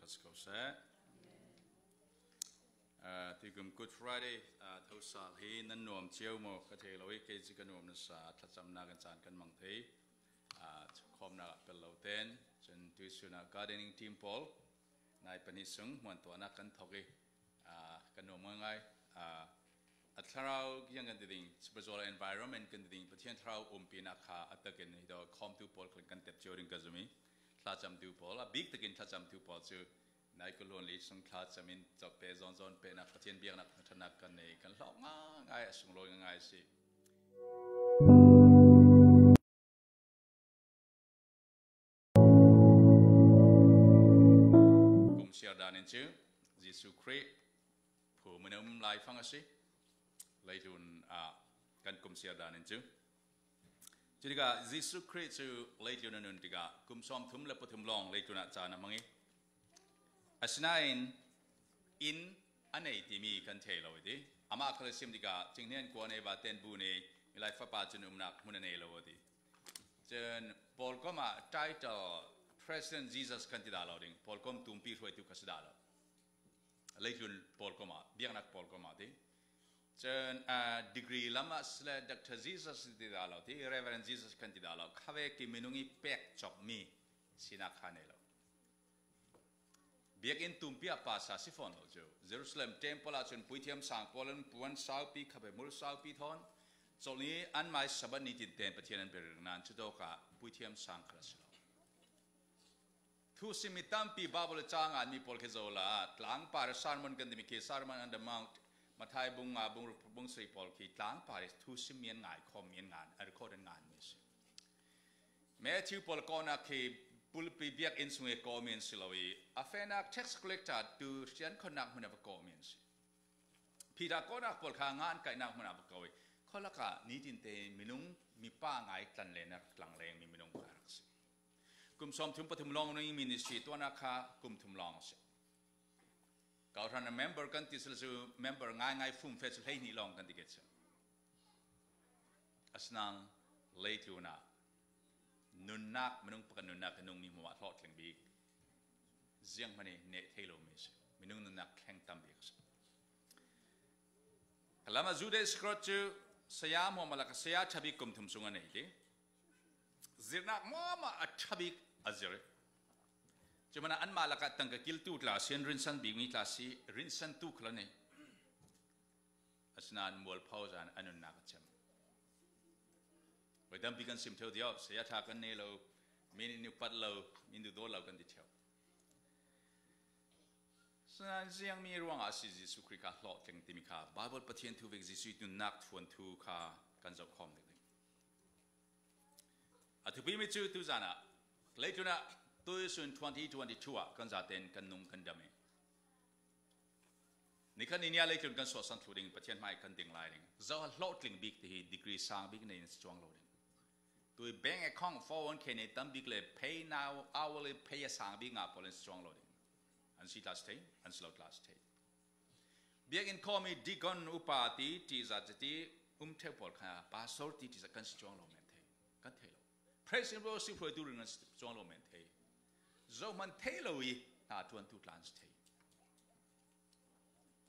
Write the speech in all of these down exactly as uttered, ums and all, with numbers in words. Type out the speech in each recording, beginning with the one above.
Ko seh. Ah, tukum Good Friday, ah, thosal hi nan nuam cio maw ka thei lo hi, kei ci ka nuam nasa, thlacamna kan caan kan mang thei. Ah, khawmna pel lo ten, cun tuisun ah gardening team pawl, nai pahnih sung, hmuan tuahnak kan thok hi. Ah, kan nuam ngaingai. Ah, a thlarau kiang kan ti ding, spiritual environment kan ti ding, Pathian thlarau umpinak kha a takin hi daw khawmtu pawl khan kan tep cio ding ka zum hi. Thlacamtu pawl, a bik takin thlacamtu pawl cu nai kul hluan li sung thlacam in cawp pe zawn zawn pehnak Pathian biaknak thangṭhatnak kan nei, kan hlawk ngaingai, a sunglawi ngaingai a si. Kum siar dan in cu Jesuh Khrih phum in a um laifang a si. Leitlun ah kan kum siar dan in cu. Cutikah Jesuh Khrih cu leitlun a nun tikah kum sawmthum le pathum lawng leitlun ah caan a hmang i, asinain inn a nei timi kan thei lo i ti. Amah khal a sim tikah cinghnian kua nei, va ten bu nei, milai fapa cun umnak hmun a nei lo a ti. Cun pawlkom ah title President Jesus kan ti dah lo ding, pawlkom tumpi hruaitu kha si dah lo. Leitlun pawlkom ah, biaknak pawlkom ah ti. Cun, ah, degree lam ah si le Doctor Jesus ti dah lo ti, Reverend Jesus kan ti dah lo. Khavek i minung i pek cawkmi sinak kha nei lo. Biakinn tumpi ah pastor si fawn lo cu. Jerusalem temple ah cun puithiam sang pawl in puan saupi, khape hmur saupi thawn, colh ni anmai Sabbath nitin tein Pathian an biarik nain cutawk ah puithiam sang khal a si lo. Thusimmi tampi Bible ca nganmi pawl khi zoh la, tlangpar sermon kan timi khi Sermon on the Mount, Matthai bung nga, bung ruk, bung sarih pawl khi tlangpar i thusimmi an ngai khawmmi an ngan, a record an nganmi a si. Matthew pawl kawhnak khi pulpi biakinn sung i kawhmi an si lo i, a fehnak tax collector tu rian khonnak hmun a va kawhmi an si. Peter kawhnak pawl kha ngan kaihnak hmun a va ko i, khualak ah nitin te minung mipa ngai tlan le na tlang lengmi minung kha a rak si. Kum sawmthum pathum lawng nung i ministry tuahnak kha kum thum lawng a si. Kawhhran a member kan ti sila cu member ngaingai fumfe cu hleihnih lawng kan ti ke cu. Asinain leitlun ah nunnak, minung pakhat nunnak i nungmi hmuah hlawhtling bik zianghman i neh thei lomi a si. Minung nunnak thleng tam bik a si. Ka lam ah Judas Iscariot cu saya hmuahhmuah lakah saya ṭha bik kum thum sung a nei ti. Zirhnak hmuahhmuah a ṭha bik a zirh i, cu hmanah anmah lakah tangka kiltu tla si, an rinsan bikmi tla si, rinsantu khal a nei. Asinain mualpho zan a nunnak a cem. Voi tampi kan sim theu tiah saya ṭha kan nei lo, min in upat lo, min duhdawt lo kan ti theu. Asinain ziangmi ruangah a si Jesuh Khrih kha hlawhtling timi kha Bible Pathian thu vek Jesuh i nunnak thuanthu kha kan zohkhawm dek ding. A thupimi cu tuzan ah leitlun ah tuisun twenty twenty-two ah kan zaten kan nung kan dam i, nikhat ni nia leitlun kan suahsan thluh ding, Pathian hmai kan ding lai ding. Zoha hlawhtling bik ti hi degree sang bik nei in si cuang lo ding. Tui bank account four oh one k nei tam bik le pay now hourly pay a sang bik ngah pawl in si cuang lo ding. An si tla si thei, an si lo tla si thei. Biakinn khawm i deacon upa ti, ṭihzah ti, um ṭheu pawl kha pastor ti, ṭihzah kan si cuang lo men thei. Kan thei lo. Praise and worship hruaitu ring kan si cuang lo men thei. Zohman thei lo i hna ṭuantu tla an si thei.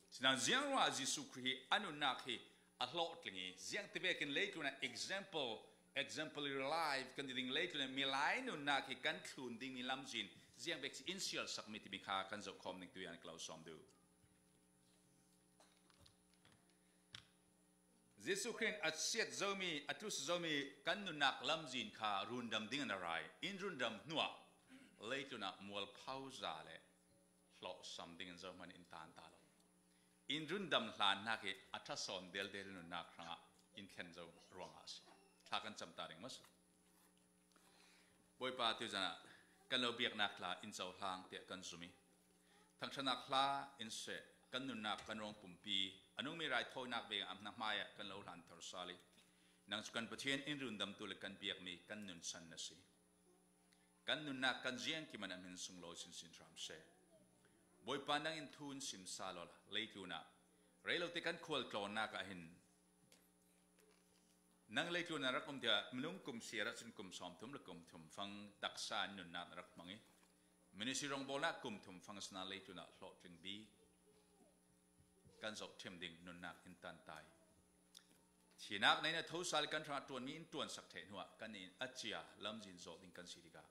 Sinain ziang ruangah Jesuh Khrih hi a nunnak hi a hlawhtling i, ziang ti vekin leitlun ah example, exemplary life kan ti ding, leitlun ah milai nunnak hi kan thlun dingmi lamzin ziang vek si in sialsakmi timi kha kan zohkhawm ding tu yan ka lo sawm duh. Jesuh Khrih in a siat zomi, a tlus zomi kan nunnak lamzin kha rundam ding an a ra i, in rundam hnuah leitlun ah mualpho za le hlawhsam ding in zohman in tan ta lo. In rundam hlannak hi a ṭha sawn deldel nunnak hrangah in thlen zo ruangah a si. Thla kan cam ta ding maw si? Bawipa, tuzan ah kan lo biaknak hla in cohlang tiah kan zum i, thangṭhatnak hla in seh, kan nunnak kan ruang pumpi a nungmi raithawinak veng a hna hmaiah kan lo hlanthar sal i, nang cu kan Pathian in rundamtu le kan biakmi kan nunsan na si. Kan nunnak kan ziangkim ah na hmin sunglawi sinsin hram seh. Bawipa, nang in thu in sim sal awla leitlun ah rei lote kan khual tlawnnak ah hin nang leitlun ah rak um tiah minung kum siar ah cun kum sawmthum le kum thum fang taksa in nunnak na rak hmang i, Ministry rongbawlna kum thum fang sina leitlunah hlawhtling bik kan zoh ṭhim ding nunnak in tan ta hi. Thihnak nei na thosal kan hrangah ṭuanmi in ṭuansak theih hnuah kan in a cia lamzin zawh ding kan si tikah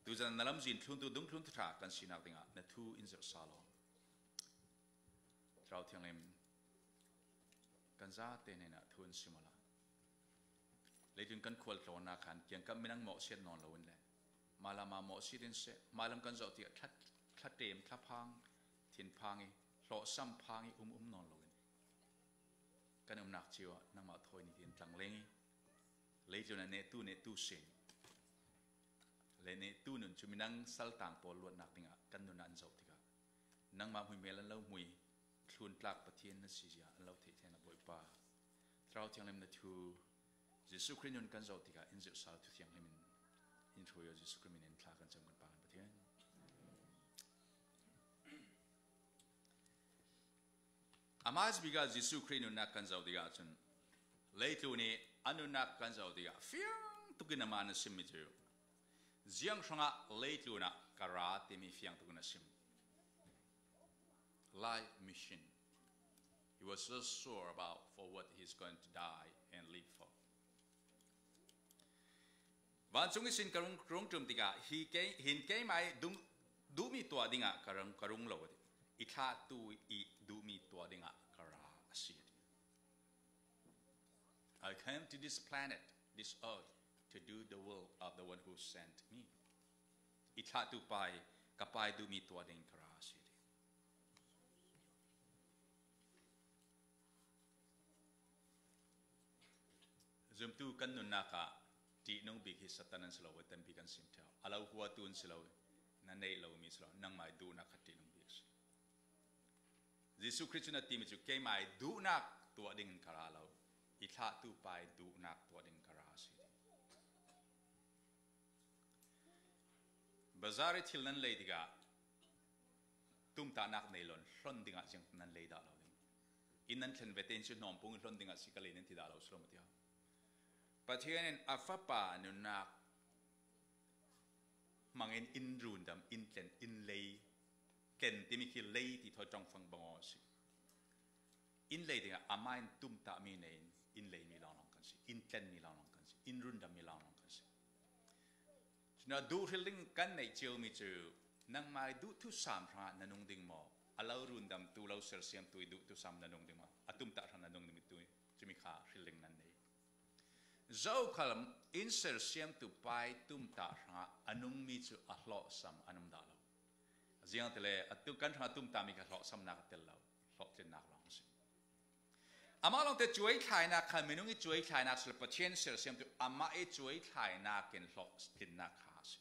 tuzan na lamzin thluntu dungthluntu ṭha kan sinak dingah na thu in zirh sal aw. Thlarau Thianghlim kan zate hnenah thu in sim awla. Leitlun kan khualtlawnnak khan kiangkap minang mawhsiat nawn loin le mah lam ah mawhsiat in seh, mah lam kan zoh tikah thla, thlaṭem, thlaphang, thinphang i, hlawhsam phang i um um nawn loin kan umnak cio ah nangmah thawi ni tin tlangleng i, leitlun a nehtu nehtu sin le nehtu nun cu minang saltang pawl luatnak dingah kan nun ah an zoh tikah nangmah hmuihmel an lo hmui thluntlak Pathian na si zia an lo theih thei na Bawipa. Thlarau Thianghlim na thu Jesuh Khrih nun kan zoh tikah in zirh sal thu thianghlim in in hruai aw. Jesuh Khrih min in thla kan cam kan Pa kan Pathian. Amah a si bikah Jesuh Khrih nunnak kan zoh tikah cun leitlun i a nunnak kan zoh tikah fiang tukin amah na simmi cu ziang hrangah leitlun ah ka ra timi fiang tukin a sim. Life mission. He was so sure about for what he's going to die and live for. Vancung ihsin ka rung, rung ṭum tikah hi kei, hin keimah i dung, duhmi tuah dingah ka rung, ka rung lo a ti. I thlahtu i duhmi tuah dingah ka ra a si a ti. I came to this planet, this earth, to do the will of the one who sent me. I thlahtu Pa i ka Pa i duhmi tuah ding ka ra a si a ti. Zumtu kan nunnak ah ṭihnung bik hi Satan an si lo, voi tampi kan sim ṭheu. A lo huatu an si lo, na neih lomi si lo, nangmah i duhnak kha ṭihnung bik si. Jesuh Khrih cun a timi cu, keimah i duhnak tuah dingin ka ra lo, i thlahtu Pa i duhnak tuah dingin ka ra a si. Bazar i thil nan lei tikah tumtahnak nei lo in hlon dingah ziang nan lei dah lo ding. In nan thlen vete in cu hnawmpung i hlon dingah si ka lei nan ti dah lo si lo maw tiah. Pathian in a Fapa nunnak hmangin in rundam, in tlen, in lei tlen timi khi lei ti thawi ṭongfang bang aw a si. In lei dingah amah in tumtahmi nei in, in leimi lawnglawng kan si, in tlenmi lawnglawng kan si, in rundammi lawnglawng kan si. Cun a duh hril ding kan neih ciomi cu nangmah i duh thusam hrangah na nung ding maw? A lo rundamtu, lo sersiamtu i duh thusam na nung ding maw? A tumtah hrang na nung ding tu cumi kha hril ding nan nei. Zokhal in sersiamtu Pa i tumtah hrangah a nungmi cu a hlawhsam an um dah lo. Ziangtile a tu, kan hrang a tumtahmi kha hlawhsamnak a tel lo, hlawhtlinnak lawng a si. Amah lawngte cuaithlainak kha minung i cuaithlainak si lo, Pathian sersiamtu amah i cuaithlainak in hlawhtlinnak kha a si.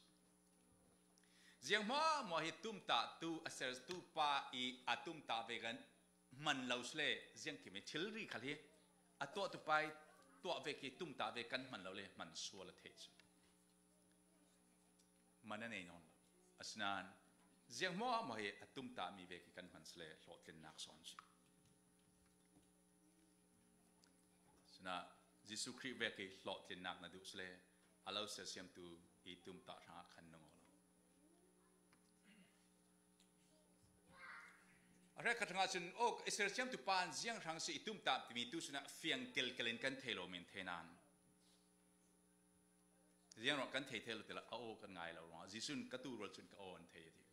Ziang hmuahhmuah hi tumtahtu, a sertu Pa i a tumtah ve kan hman lo si le, ziangkim i thilri khal hi a tuahtu Pa i tuah ve khi tumtah ve kan hman lo le hman sual a theih cu man a nei nawn lo. Asinain ziang hmuahhmuah hi a tumtahmi ve khi kan hman si le hlawhtlinnak sawn si. Sinah Jesuh Khrih ve khi hlawhtlinnak na duh si le a lo sersiamtu i tumtah hrangah khan nung aw lo. A hrekkhat hrangah cun, aw, i sersiamtu Pa in ziang hrang si i tumtah timi tu sinah fiang kelkel in kan thei lo min thei nan. Ziang ruang kan thei thei lo ti lo, a aw kan ngai lo ruangah Jesuh in ka tu rual cun ka aw an thei a ti.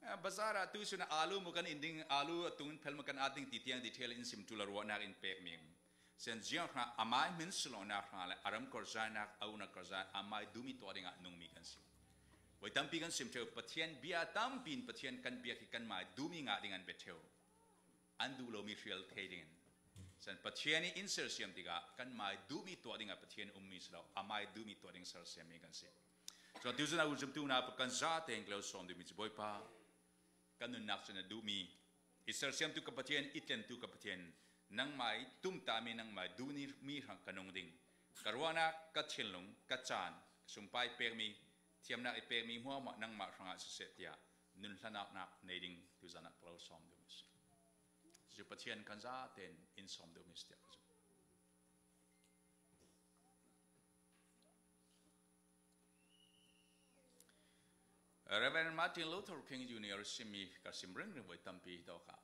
Ah, bazar ah tu sun ah alu mu kan in ding, alu a tung in phel mu kan at ding ti tiang detail in sim ṭul a ruahnak in pek mi. Sen ziang hrang amai hmin sulawnak hrang le a ram korzainak, a unau korzai, amai dumi tuah dingah nungmi kan si. Voi tampi kan sim ṭheu, Pathian bia tampi in Pathian kan bia khi kanmai dumi ngah ding an bia ṭheu. An duh lomi hrial thei dingin. San Pathian i in sersiam tikah kanmai duhmi tuah dingah Pathian ummi si lo, amai duhmi tuah ding sersiammi kan si. Cun atu cun a ucumtu na kan zate in ka lo sawm duhmi cu Bawipa, kan nunnak cun a duhmi, i sersiamtu ka Pathian, i tlentu ka Pathian, nangmai tumtahmi, nangmai duhmi hrang ka nung ding. Ka ruahnak, ka thinlung, ka caan, ka sumpai pekmi, thiamnak i pekmi hmuahhmuah nangmah hrangah siseh tiah nun hlanaunak nei ding tuzan ah ka lo sawm duhmi si. Cu Pathian kan zate in in sawm duhmi si tiah ka zumh. Reverend Martin Luther King Junior simmi ka sim ringring voi tampi hi tawk a,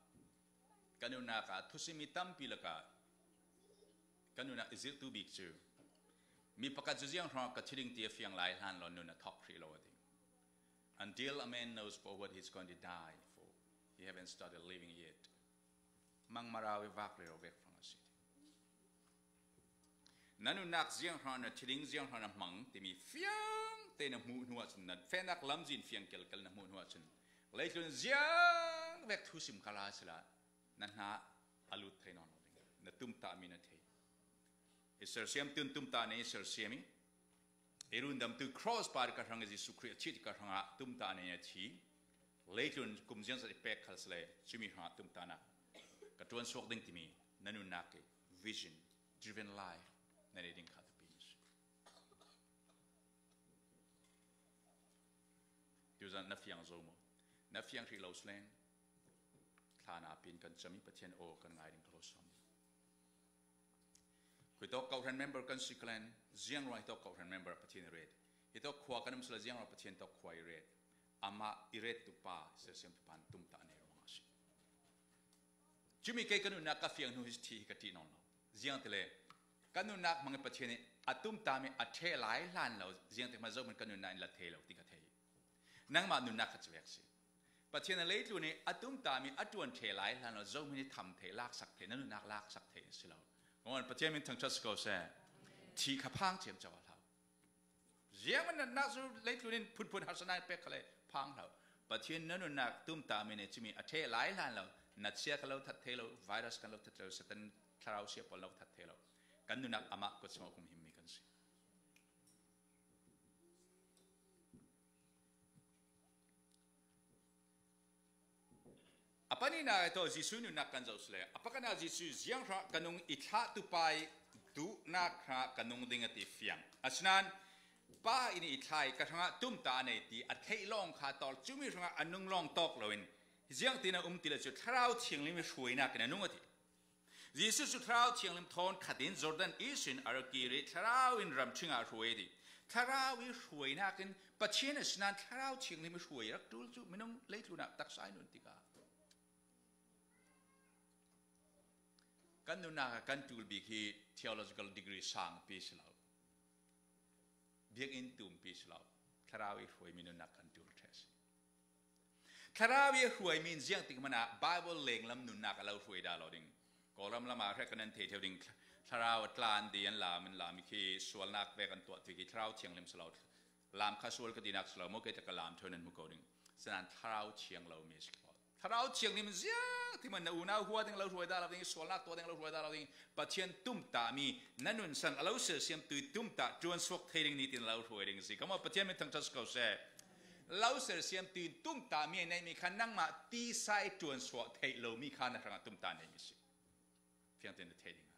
ka nunnak a thusimmi tampi lak a ka nunnak i zirhtu bik cu mi pakhat cu ziang hrawng ka thi ding ti a fiang lai hlan lo nun a thawk hrih lo a ti. Until a man knows for what he's going to die for, he haven't started living yet. Mangmarau i vak rero vek hrawng a si. Na nunnak ziang hrawng na thi ding ziang hrawng na hmang timi fiang te na hmuh hnu ahcun na fehnak lamzin fiang kelkel na hmuh hnu ahcun leitlun ziang vek thusim kha lai sila na hna a lut thei nawn lo ding, na tumtahmi na thei. I sersiam tun tumtah nei i sersiam i, i rundamtu cross par ka hrang i Jesuh Khrih a thih ka hrangah tumtah nei a thi. Leitlun kum ziangzat i pek khal sile cumi hrangah tumtahnak ka ṭuan suak ding timi na nunnak i vision driven life na nei ding kha thupi na si. Tuzan na fiang zo maw? Na fiang hrih lo selen thla na pin kan cam i Pathian aw kan ngai ding ka lo sawm. Khuitawk kawhhran member kan si kalen ziang ruang hitawk kawhhran member Pathian i ret. Hitawk khua kan um sila ziang ruang Pathian tawk khua i ret. Amah i rettu pa, sersiamtu pa tumtah nei ruang a si. Cumi kei ka nunnak ka fiang hnu hi thi hi ka ṭih nawn lo. Ziangtile ka nunnak hmang i Pathian i a tumtahmi a ṭheh lai hlan lo, ziangtik hmanh zohman ka nunnak in la thei lo ti ka thei. Nangmah nunnak kha cuvek si. Pathian a leitlun i a tumtahmi a ṭuan ṭheh lai hlan lo, zohman i tham thei, laksak thei, na nunnak laksak thei a si lo. Ngawn Pathian min thangṭhat si ko seh. Thih kha phang ciamco a hlau. Ziangman natnak cu leitlun in phunphun harsatnak in pek kha le phang hlau. Pathian na nunnak tumtahmi nei cumi a ṭheh lai hlan lo, na chia ka lo that thei lo, virus kan lo that thei lo, Satan thlarau sia pawl lo that thei lo. Kan nunnak amah kut sungah humhimmi kan si. A panihnak tawh Jesuh nunnak kan zoh sile, a pakhatnak Jesuh ziang hrangah ka nung i thlahtu pa i duhnak hrangah ka nung ding a ti fiang. Asinain pa in i thlah i ka hrangah tumtah a nei ti a theih lawng kha tawk, cumi hrangah a nung lawng tawk loin ziangtin a um ti le cu Thlarau Thianghlim i hruainak in a nung a ti. Jesuh cu Thlarau Thianghlim thawn khat in Jordan ihsin a ra kir i Thlarau in ramṭhing ah a hruai a ti. Thlarau i hruainak in Pathian a si nain Thlarau Thianghlim i hruai rak ṭul cu minung leitlun ah taksa in nun tikah kan nunnak ah kan ṭul bik hi theological degree sangpi si lo, biakinn tumpi si lo, Thlarau i hruaimi nunnak kan ṭul ṭheh si. Thlarau i a hruaimi in ziangtik hmanh ah Bible lenglam nunnak a lo hruai dah lo ding. Kawlram lam ah hre kan nan thei ṭheu ding, Thlarau a tlan ti an lam, an lam khi sualnak vek an tuah ti khi Thlarau Thianghlim si lo. Lam kha sual ka tinak si lo, maw kei tak ka lam ṭheu nan hmu ko ding. Sinain Thlarau Thiang lo mi si ko. Thlarau Thianghlim ziangtik hmanh na unau hua ding lo hruai dah lo ding, sualnak tuah ding lo hruai dah lo ding. Pathian tumtahmi na nunsan a lo sersiamtu i tumtah ṭuan suak thei ding nitin a lo hruai ding si. Come on, Pathian min thangṭhat si ko seh. Lo sersiamtu in tumtahmi a neihmi kha nangmah tisa i ṭuan suak theih lomi kha na hrangah tumtah neihmi si. Fiangte na thei ding.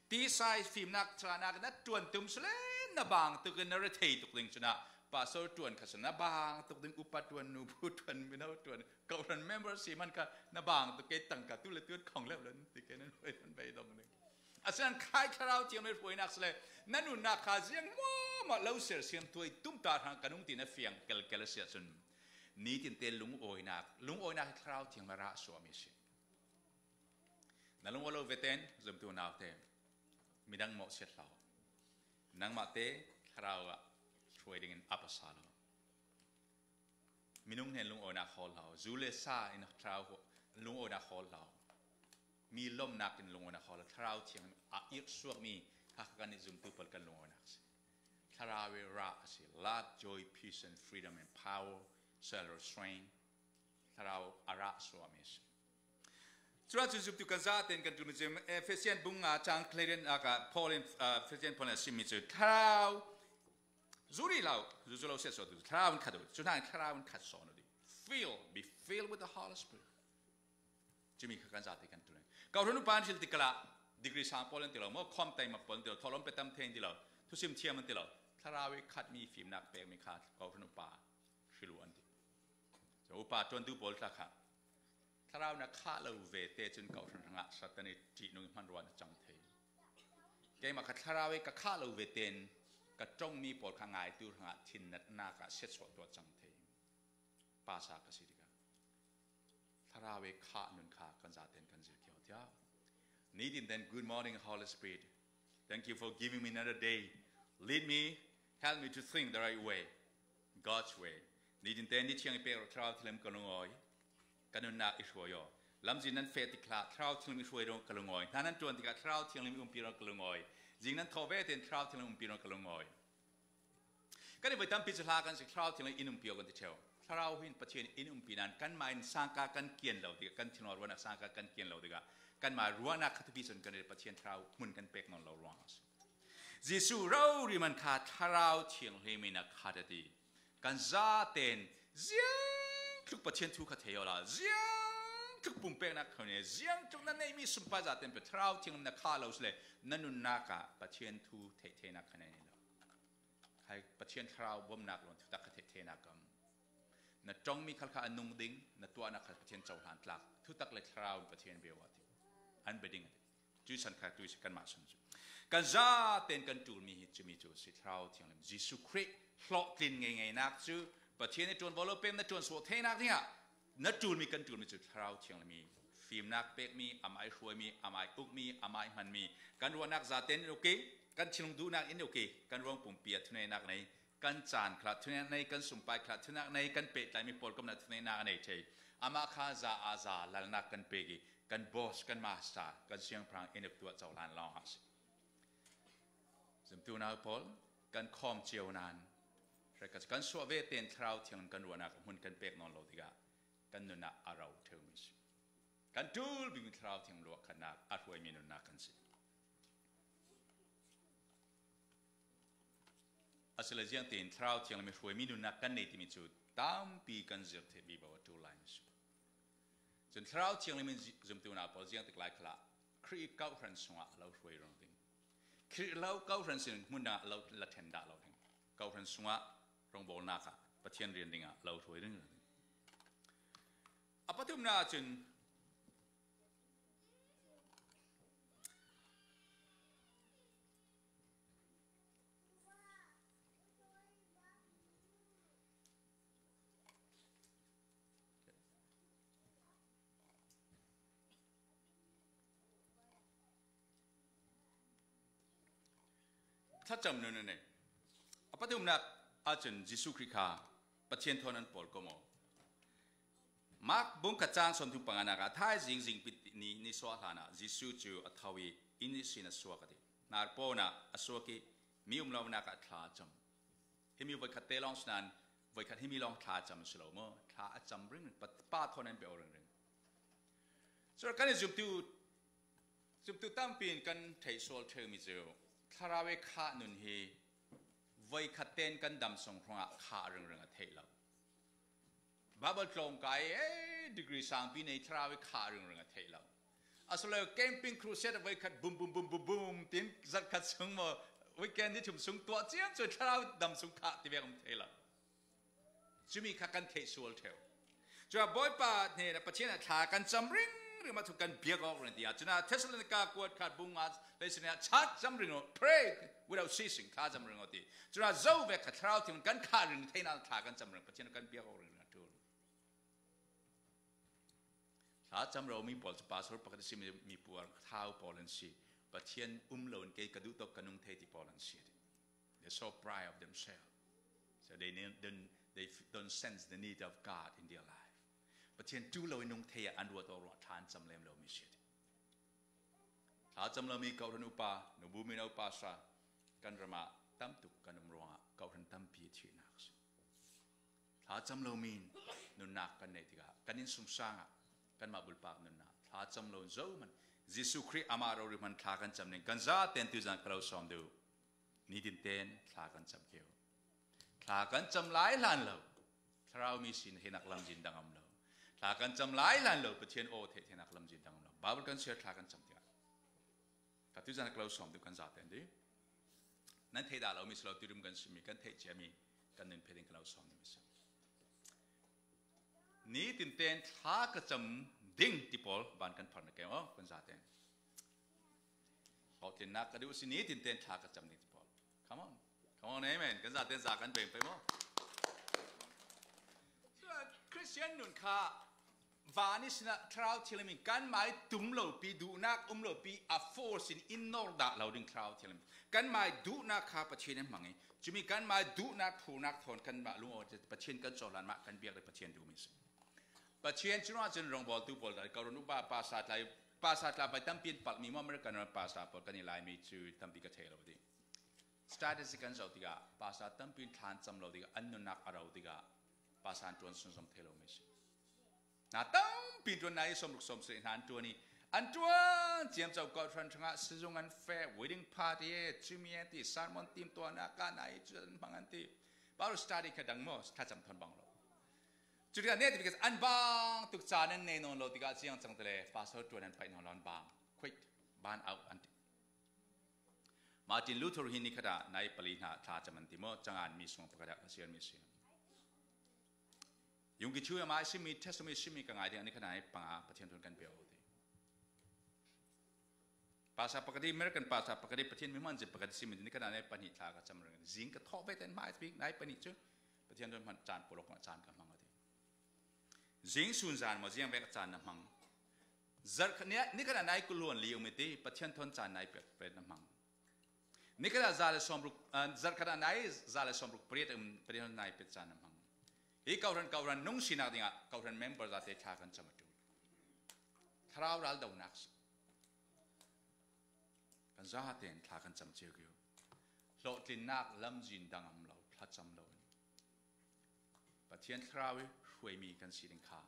Tisa i fimnak, cahnak na ṭuan tum sile na bang tuk in na ra thei tuk ding cun ah, pastor ṭuan kha si na bang tuk ding, upa ṭuan, nubu ṭuan, mino ṭuan, kawhhran member si man kha na bang tuk, kei tangka tu le tu khong leuh lo ti kei nan hruai nan bei dong ding. Asinain khai Thlarau Thianghlim hruainak sile na nunnak kha ziang muahmuah lo sersiamtu i tumtah hrang ka nung ti na fiang kelkel a si ahcun nitin te lungawinak, lungawinak hi Thlarau Thianghlim a rah suahmi si. Na lung a lo ve ten, zumtu naute, midang mawhsiat hlah. Nangmah te Thlarau ah hruai dingin a pasa lo. Minung hnen lungawinak hawl hlah, zu le sa in Thlarau lungawinak hawl hlah. Mi lawmhnak in lungawinak hawl hlah. Thlarau Thiang a irh suakmi kha kan i zumtu pawl kan lungawinak si. Thlarau i rah a si. Love, joy, peace and freedom and power shall restrain. Thlarau a rah suahmi a si. Cucaah cun zumtu kan zaten kan ṭulmi cu Efesian bung nga cang kleiren a ka Paul in, ah, Efesian Paul in a simmi cu Thlarau zu rih lo, zu cu lo siat suahtu Thlarau in khat u, cu hna in Thlarau in khat sawn u dih. Fill, be filled with the Holy Spirit. Cumi kha kan zate kan ṭul. Kawhhran upa an hrilh tikah degree sang pawl an ti lo, maw khawm taima pawl an ti lo, thawhlawm pe tam thei an ti lo, thusim thiam an ti lo. Thlarau i khatmi fimnak pekmi kha kawhhran upa hrilh u an ti. Cu upa ṭuantu pawl tla kha Thlarau na khah lo ve te cun kawhhran hrangah Satan i ṭihnung i hmanrua na cang thei. Keimah kha Thlarau i ka khah lo ve tein ka ṭongmi pawl kha ngaitu hrangah thinnatnak ah siatsuahtu a cang thei. Pasa ka si tikah Thlarau i kha nun kha kan zaten kan zir kio tia. Nitin ten, "Good morning, Holy Spirit. Thank you for giving me another day. Lead me, help me to think the right way, God's way." Nitin ten ni thiang i pek Thlarau Thianghlim ka lungawi, ka nunnak i hruai aw. Lamzin nan feh tik hlah, Thlarau Thianghlim i hruai rong ka lungawi. Hna nan tuan tikah Thlarau Thianghlim i umpi rong ka lungawi. Zing nan thawh ve ten Thlarau Thianghlim umpi rong ka lungawi. Kan i voi tampi cu hla kan si, Thlarau Thianghlim in umpi aw kan ti ṭheo. Thlarau hin Pathian in umpi nan kanmah in sangka kan kian lo tikah, kan thinlung ruahnak sangka kan kian lo tikah, kanmah ruahnak kha thupi cun kan i Pathian Thlarau hmun kan pek nawn lo ruang a si. Jesuh rori man kha Thlarau Thianghlim in a khat a ti. Kan zaten ziangtluk Pathian thu kha thei awla, ziangtluk pumpeknak kha ne, ziangtluk nan neihmi sumpai zaten pe Thlarau Thianghlim na kha lo sile, na nunnak ah Pathian thu theih theinak kha nei lo. Khai Pathian Thlarau bawmnak lo thutak kha theih theinak kam. Na ṭongmi khal kha a nung ding, na tuahnak khal Pathian cohlan tlak, thutak le Thlarau in Pathian bia a ti. An bia ding a ti. Tuisan kha tuisan kanmah sun cu. Kan zaten kan ṭulmi hi cumi cu si Thlarau Thianghlim. Jesuh Khrih hlawhtlin ngeingeinak cu Pathian i ṭuanvo lo pek na ṭuansuah theinak dingah na ṭulmi kan ṭulmi cu Thlarau Thianghlim i fimnak pekmi, amah i hruaimi, amah i ukmi, amah i hmanmi, kan ruahnak zaten in uk i, kan thinlung duhnak in uk i, kan ruang pumpi ah thuneihnak nei, kan caan khal ah thuneihnak nei, kan sumpai khal ah thuneihnak nei, kan pehtlaimi pawl komhnak thuneihnak a nei thei. Amah kha za ah za lalnak kan pek i, kan boss, kan master, kan siangpahrang in uk tuah cohlan lawng a si. Zumtu nau pawl, kan khawm cio nan, hre ka si, kan suah ve ten Thlarau Thianghlim kan ruahnak hmun kan pek nawn lo tikah kan nun ah a ro ṭheumi si. Kan ṭul bikmi Thlarau Thianghlim luahkhatnak a hruaimi nunnak kan si. Asile ziangtin Thlarau Thianghlim i hruaimi nunnak kan nei timi cu tampi kan zir theih vivo a ṭul lai mi si. Cun Thlarau Thianghlim in zi-, zumtu nau pawl ziangtik lai khal ah Khrih i kawhhran sungah a lo hruai rung ding. Khrih lo kawhhran sin hmun dangah lo la ṭhen dah lo ding. Kawhhran sungah rawngbawlnak ah Pathian rian dingah lo hruai ringring ding. A pathumnak ahcun thlacam nun a nei. A pathumnak ahcun Jesuh Khrih kha Pathian thawn an pawlkom aw. Mark bung khat cang sawmthum panganak ah thaizing zingpi ni, ni suah hlan ah Jesuh cu a tho i inn ihsin a suak a ti. Hnar pawn ah a suak i mi um lonak ah thla a cam. Himi voikhat te lawng si nain voikhat himi lawng thla a cam a si lo maw? Thla a cam ringring, pa, pa thawn an pe aw ringring. Cun kan i zumtu, zumtu tampi in kan theih sual ṭheumi cu Thlarau i khah nun hi voikhat tein kan dam sung hrawngah khah ringring a theih lo. Bible tlawng kai, eh, degree sangpi nei Thlarau i khah ringring a theih lo. Asilo camping crusade a voikhat bum, bum, bum, bum, bum, tin zarhkhat sung maw, weekend ni thum sung tuah ciang cu Thlarau dam sung khah ti vek um thei lo. Cumi kha kan theih sual ṭheu. Cun Bawipa hnenah Pathian ah thla kan cam ringring, mah thu kan biak awk ringring tiah. Cun Thessalonika kuat khat bung nga leisin ah thla cam ringring, pray without ceasing, thla cam ringring ti. Cun zo vek kha Thlarau Thiang kan khah ringring theinak thla kan cam ring, Pathian kan biak awk ringring a ṭul. Thla cam romi pawl cu pastor pakhat a si mi, mi puar thau pawl an si. Pathian um lo in kei ka duh tawk ka nung thei ti pawl an si. They're so proud of themselves. So they ne-, don't, they f-, don't sense the need of God in their life. Pathian ṭul lo in nung thei ah an ruat awk ruangah thla an cam lem lo mi si. Thla cam lomi kawhhran upa, nubu mi no pastor, kan ram ah tam tuk kan um ruangah kawhhran tampi a thihnak a si. Thla cam lomi in nunnak kan neih tikah kan innsungsang ah kanmah bulpak nunnak thla cam lo in zohman Jesuh Khrih amah rori hman thla kan cam ding kan zaten tuizan ka lo sawm duh. Nitin ten thla kan cam kio. Thla kan cam lai hlan lo. Thlarau mi sin theinak lamzin dang om lo. Thla kan cam lai hlan lo. Pathian aw theih theinak lamzin dang om lo. Bible kan siar thla kan cam tiah. Ka tuizan ka lo sawm duh kan zaten dih. Nan theih dah lo mi si lo, tuirim kan simi, kan theih ciami, kan nun phe ding ka lo sawm duh mi si. Nitin ten thla ka cam ding ti pawl ban kan phar na kei maw, kan zaten. Hlawhtlinnak ka duh si, nitin ten thla ka cam ding ti pawl. Come on. Come on, amen. Kan zaten za kan peng pei maw. Cun Chris Pasian nun kha van ihsin a Thlarau Thianghlim in kanmah ih tum lopi, duhnak um lopi, a force in in nawr dah lo ding Thlarau Thianghlim. Kanmah ih duhnak kha Pathian in hmang ih, cumi kanmah ih duhnak, phurnak thawn kanmah lung aw, Pathian kan cohlan mah kan biak le Pathian duhmi si. Pathian cu ruangah cun rongbawltu pawl dah, kawhhran upa, pastor tla, pastor tla vai tampi an palhmi maw, American ram pastor pawl kan i laimi cu tampi ka thei lo ding. Statistic kan zoh tikah pastor tampi in thla an cam lo tikah, an nunnak a ro tikah pastor an ṭuan sunzom thei lomi si. Hna tampi in ṭuan, nai sawmruk sawmsarih hna an ṭuan ih, an ṭuan ciamco, kawhhran hrangah sizung an feh, wedding party e, cumi e ti, sermon timtuahnak ah nai cu an hmang an ti. Bible study kha dang maw, thlacam thawn bang lo. Cutikah neh ti, because an bang tuk, caan an nei nawn lo tikah ciang cang tele, pastor ṭuan an paih nawn lo, an bang. Quit, burn out an ti. Martin Luther hi nikhat ah nai pali hna thlacam an ti maw, cangan mi sung pakhat ah ka siar mi si. Yung ki chu ama simi, testimony simi ka ngai ding, nikhat ah nai panga Pathian thawn kan pe aw ti. Pastor pakhat ih, American pastor pakhat ih, Pathian mi hman zin pakhat ih simi, nikhat ah nai pahnih thla ka cam reng. Zing ka thawh ve ten hmai bik, nai pahnih cu Pathian thawn hman caan pawlawk ah caan ka hmang a ti. Zing sun zan maw, ziang vek caan na hmang? Zarh kha-, ni-, nikhat ah nai kul hluan li um i ti, Pathian thawn caan nai pek pek na hmang. Nikhat ah za le sawmruk, ah, zarh khat ah nai za le sawmruk pariat um, Pathian thawn nai pek caan na hmang. Hi kawhhran, kawhhran nung sinak dingah kawhhran member zate thla kan cam a ṭul. Thlarau ral donak si. Kan zaten thla kan cam cio kio. Hlawhtlinnak lamzin dang a um lo, thlacam lo in. Pathian Thlarau ih hruaimi kan si ding kha,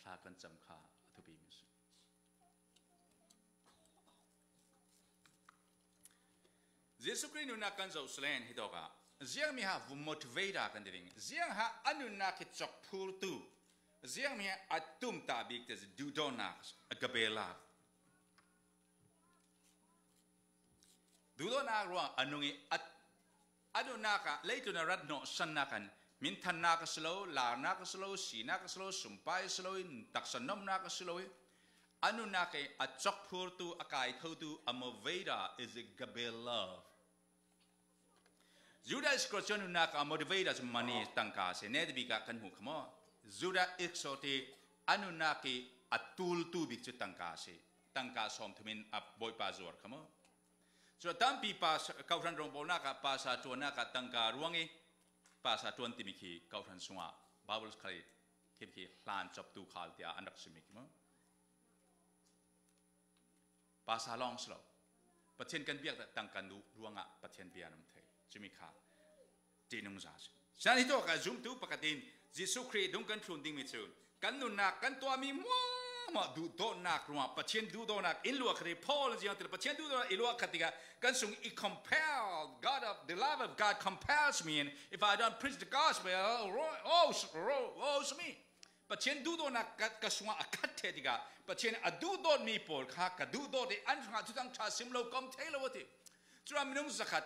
thla kan cam kha a thupimi si. Jesuh Khrih nunnak kan zoh selen hi tawkah, ziangmi ha vu motivator kan ti ding, ziang ha a nunnak hi cawkphurtu, ziangmi ha a tumtah bik te duhdawtnak, agape love. Duhdawtnak ruang a nung ih a, a nunnak ah leitlun a rat hnawhsannak khan minthannak a si lo, larnak a si lo, sinak a si lo, sumpai a si lo ih, taksa nomnak a si lo ih, a nunnak ih a cawkphurtu, a kaithotu, a motivator is agape love. Judah Iscariot cu nunnak a motivator cu money, tangka a si. Neh ti bik ah kan hmuh kha maw? Judah Iscariot ih a nunnak ih a tultu bik cu tangka a si. Tangka sawmthum in a Bawipa zuar kha maw? Cu tampi pa, kawhhran rongbawlnak ah, pastor ṭuannak ah tangka ruang ih pastor ṭuan timi khi kawhhran sungah Bible khal ih khi, khi hlan coptu khal tiah an rak simi khi maw? Pastor lawng si lo. Pathian kan biak dah tangka duh ruangah Pathian bia an um thei. Cumi kha ṭihnungza si. San hi tawk ah zumtu pakhat in Jesuh Khrih dung kan thlun dingmi cu kan nunnak, kan tuahmi hmuahhmuah duhdawtnak ruangah Pathian duhdawtnak in luah khat ih, Paul ziang ti le Pathian duhdawtnak i luah khat tikah kan sung i compel, God of, the love of God compels me, and if I don't preach the gospel, woe, woe, woe is me. Pathian duhdawtnak ka, ka sungah a khat ṭheh tikah Pathian a duhdawtmi pawl kha ka duhdawt ih an hrangah Thuthang ṭha sim lo ka um thei lo a ti. Curuangah minung zakhat,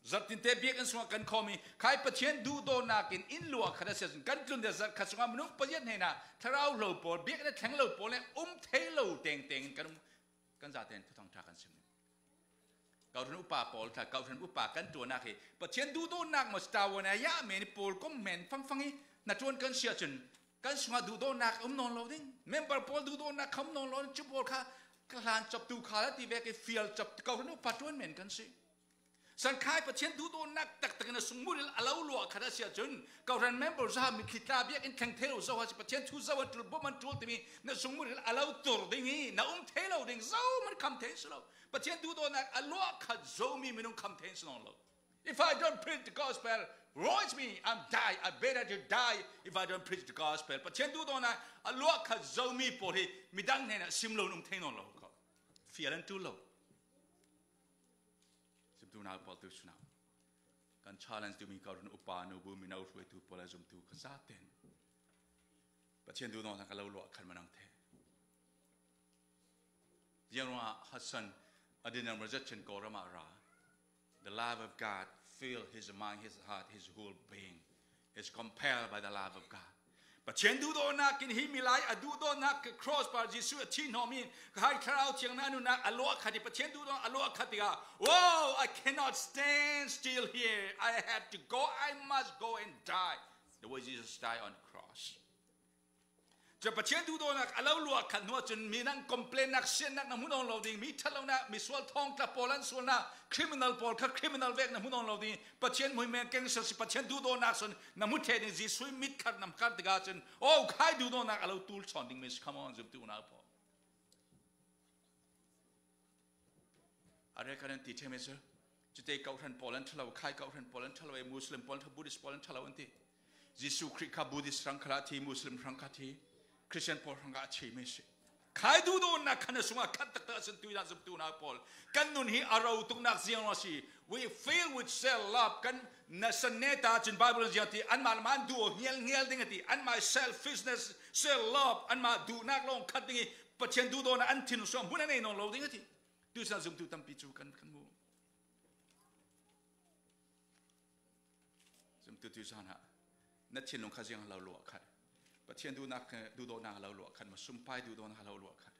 zarh tinte biakinn sungah kan khawm ih, khai Pathian duhdawtnak in in luah khat a si ahcun kan tlun deuh zarh khat sungah minung pariat hnenah thlarau hlo pawl, biakinn a thleng lo pawl nih um thei lo tengteng in kan um, kan zaten Thuthang ṭha kan sim. Kawhhran upa pawl kha, kawhhran upa kan ṭuannak hi Pathian duhdawtnak maw si, ṭawn ah ya men ih pawl kom men fangfang ih hnaṭuan kan si ahcun kan sungah duhdawtnak a um nawn lo ding. Member pawl duhdawtnak kha um nawn lo ding. Cu pawl kha ka hlan coptu kha la ti vek ih fial cop, kawhhran upa ṭuan men kan si. San khai Pathian duhdawtnak taktak in a sungmuril a lo luah khat a si ahcun kawhhran member zaha mitthli tla biakinn thleng thei lo zo ha si, Pathian thu zo an ṭul, bawm an ṭul timi na sungmuril a lo tur ding ih na um thei lo ding, zohman kham thei si lo. Pathian duhdawtnak a luah khat zomi minung kham thei si nawn lo. If I don't preach the gospel, woe is me, I'm die. I better to die if I don't preach the gospel. Pathian duhdawtnak a luah khat zomi pawl hi midang hnenah sim lo in um thei nawn lo ko. Fial an ṭul lo. Zumtu nau pawl tu sunau. Kan challenge tu mi kawhhran upa, nu bu mi nau hruaitu pawl a zumtu kan zaten Pathian duhdawtnak a lo luah khat man ang the. Ziang ruangah Hudson a dinner maw zat chin Kawlram ah ra. The love of God fill his mind, his heart, his whole being. Is compelled by the love of God. Pathian duhdawtnak in hi milai a duhdawtnak ka cross par Jesuh a thih hnawh mi in ka hai Thlarau Thiang na nunnak a luah khat ih Pathian duhdawtnak a luah khat tikah, "Whoa, I cannot stand still here. I have to go. I must go and die." The way Jesus died on the cross. Cun Pathian duhdawtnak a lo luah khat hnu ahcun mi nan complain nak, siannak na hmu nawn lo ding, mi ṭhat lonak, mi sual thawngtla pawl an sualnak, criminal pawl kha criminal vek na hmu nawn lo ding, Pathian hmuhmeng cancer si, Pathian duhdawtnak cun na hmu ṭheh ding, Jesuh mit khat na khat tikah cun, oh, khai duhdawtnak a lo tul sawn ding mi si, come on, zumtu nak pawl. A rek kan an ti ṭhemi cu. Cute kawhhran pawl an ṭha lo, khai kawhhran pawl an ṭha lo, Muslim pawl an ṭha, Buddhist pawl an ṭha lo an ti. Jesuh Khrih kha Buddhist hrang khalah thi, Muslim hrang kha thi, Christian pawl hrang kha a thimi si. Khai duhdawtnak khan a sungah khat taktak a sin tuinak zumtu nak pawl. Kan nun hi a ro tuknak ziang a si. We feel with self love. Kan nasan neta cun Bible ziang ti, anmah le mah an duh aw, hnial hnial ding a ti. Anmah selfishness, self love, anmah duhnak lawng khat ding i Pathian duhdawtnak an thin sua hmun a nei nawn lo ding a ti. Tuchan zumtu tampi cu kan, kan hmu. Zumtu tuchan ah na thinlung kha ziang a lo luah khat. Pathian duhnak, duhdawtnak a lo luah khat, ma sumpai duhdawtnak a lo luah khat.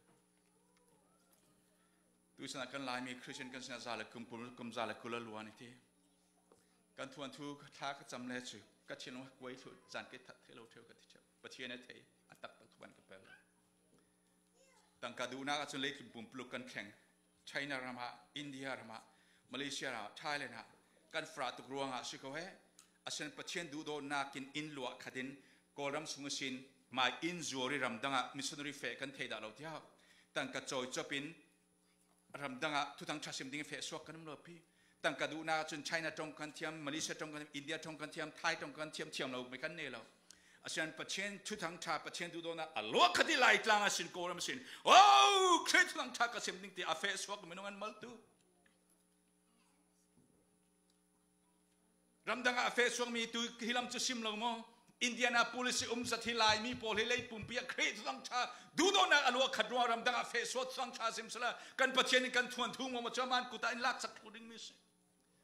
Tuchan ah kan Laimi Christian kan sinah za le kum, kum za le kul a luan i ti. Kan thuanthu thla ka cam le cu ka thinlung kuai thluh, caan kei that thei lo ṭheu ka ti ṭheu. Pathian a thei, a taktak thuban ka pel lo. Tangka duhnak ahcun leitlun pumpuluk kan thleng. China ram ah, India ram ah, Malaysia ram ah, Thailand ah kan farah tuk ruangah si ko he. Asinan Pathian duhdawtnak in inn luah khat in Kawlram sung ihsin mai inn zuar i ramdang ah missionary feh kan thei dah lo tiah tangka cawi cop in ramdang ah thuthang ṭha sim ding i feh suak kan um lo pi. Tangka duhnak ahcun China ṭong kan thiam, Malaysia ṭong kan thiam, India ṭong kan thiam, Thai ṭong kan thiam, thiam lo mi kan nei lo. Asinan Pathian thuthang ṭha, Pathian duhdawtnak a luah khat i Laitlang a sin, Kawlram a sin. Oh, Khrih thuthang ṭha ka sim ding ti a feh suak minung an mal tu. Ramdang ah a feh suakmi tu hi lam cu sim lo maw? Indianapolis i um zat hi Laimi pawl hi lei pumpi ah Khrih thuthang ṭha duhdawtnak a luah khat ruang ramdang ah a feh suak thuthang ṭha sim sala kan Pathian in kan thuanthu ngawm a cu a man kut ah in laksak thlu dingmi si.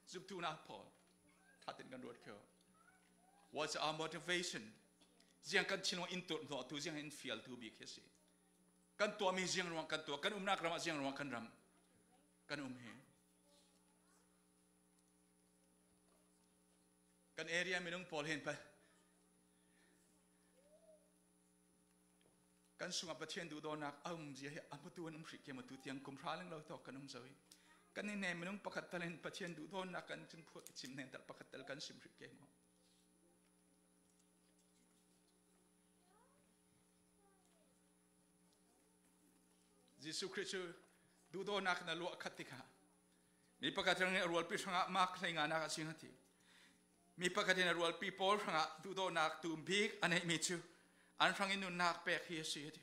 Zumtu nak pawl. Thatin kan ruat kho. What's our motivation? Ziang kan thinlung in turhhnawhtu, ziang in fialtu bik hi a si. Kan tuahmi ziang ruang kan tuah, kan umnak ram ah ziang ruang kan ram, kan um hi. Kan area minung pawl hin pa, kan sungah Pathian duhdawtnak a um zia hi a hmutu an um hrih ke maw, tu tiang kum hra leng lo tawk kan um zo i kan i hnen minung pakhat tal in Pathian duhdawtnak kan cun phuak i chim hnen tal pakhat tal kan sim hrih ke maw? Jesuh Khrih cu duhdawtnak in a luah khat tikah mi pakhat in a rualpi hrangah mak hleinganak a cing a ti. Mi pakhat in a rualpi pawl hrangah duhdawtnak tum bik a neihmi cu an hrangin nunnak pek hi a si a ti.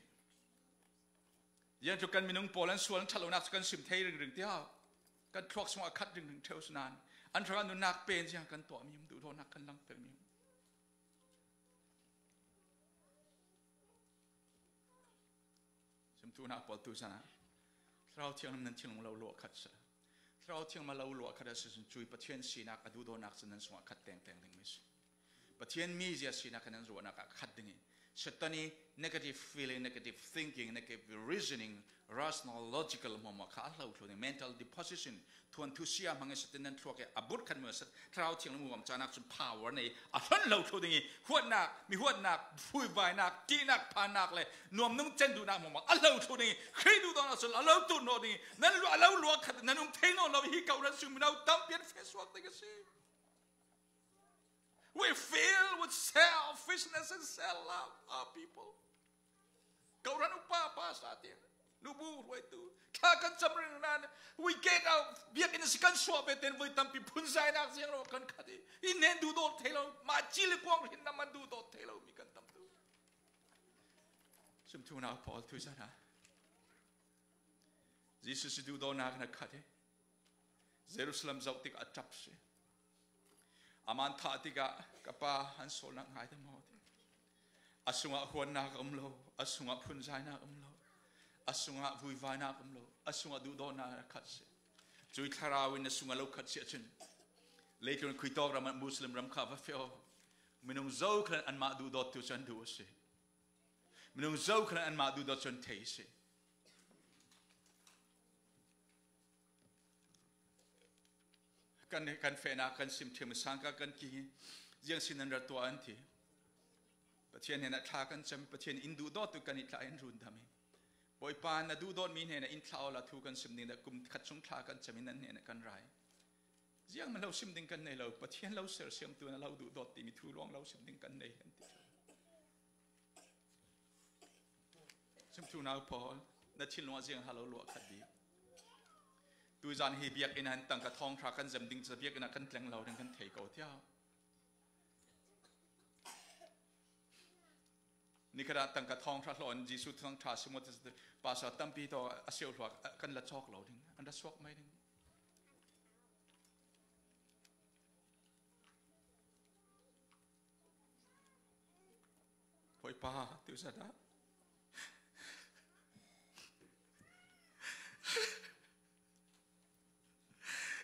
Ziang cu kan minung pawl an sual an ṭhat lonak cu kan sim thei ringring tiah kan thluak sungah a khat ringring ṭheu si nain an hrangah nunnak pen ziang kan tuahmi um, duhdawtnak kan langtermi um. Zumtu nak pawl tu zan ah Thlarau Thianghlim nan thinlung lo luah khat seh. Thlarau Thianghlim a lo luah khat a si cun cui Pathian sinak a duhdawtnak cun nan sungah khat tengteng dingmi si. Pathian mizia sinak a nan ruahnak ah khat ding i Satan i negative feeling, negative thinking, negative reasoning, rational, logical hmuahhmuah kha a hlo thlu ding, mental deposition, thuanthu siahmang i Satan nan thluak i a burh khat mi Sat-, Thlarau Thianghlim huam canak cun power nei a hlon lo thlu ding i huatnak, mi huatnak, vuivainak, ṭihnak, phannak le nuamnung cen duhnak hmuahhmuah a hlo thlu ding i Khrih duhdawtnak cun a lo tuhnawh ding i nan lu-, a lo luah khat nan um thei nawn lo i hi kawhhran sung mino tampi an feh suak ding a si. We feel with selfishness and self-love, our people. Kawhhran upa pa sa tiang, nubu hruaitu, thla kan cam ring nan, we get out, biakinn si kan suah ve ten voi tampi phunzainak ziang lo kan khat i, i hnen duhdawt thei lo, mah ci le kuang hrin nam an duhdawt thei lo mi kan tam tu. Zumtu nak pawl tu zan ah Jesuh si duhdawtnak na khat i Jerusalem zoh tikah a ṭap si. Aman thah tikah ka pa an sawlnak ngai ta maw ti. A sungah huatnak a um lo, a sungah phunzainak a um lo, a sungah vuivainak a um lo, a sungah duhdawtnak na khat si. Cui Thlarau in na sungah lo khat si ahcun leitlun khuitawk ram ah Muslim ram kha va feh aw. Minung zo khan anmah duhdawt tu cun duh a si. Minung zo khan anmah duhdawt cun thei a si. Kan, kan fehnak kan sim ṭhiam i sangka kan ki ziang sin nan rat tuah an ti. Pathian hnenah thla kan cam, Pathian in duhdawtu kan i thlah in rundam hi. Bawipa, na duhdawtmi hnenah in thlah awla thu kan sim ding dah kum khat sung thla kan cam in nan hnenah kan ra hi. Ziang man lo sim ding kan nei lo, Pathian lo sersiamtu na lo duhdawt timi thu ruang lo sim ding kan nei kan ti. Simthu nau Paul, na thinlung ah ziang ha lo luah khat dih. Tuizan hi biakinn ah tangka thawng hra kan zem ding, ca biakinn ah kan tleng lo ding kan thei ko tiah. Nikhat ah tangka thawng hra hlawh in Jesuh thawng hra sim awt, pastor tampi tawh a siauhluak kan la cawk lo ding, an ra suak mai ding. Bawipa, tu zat ah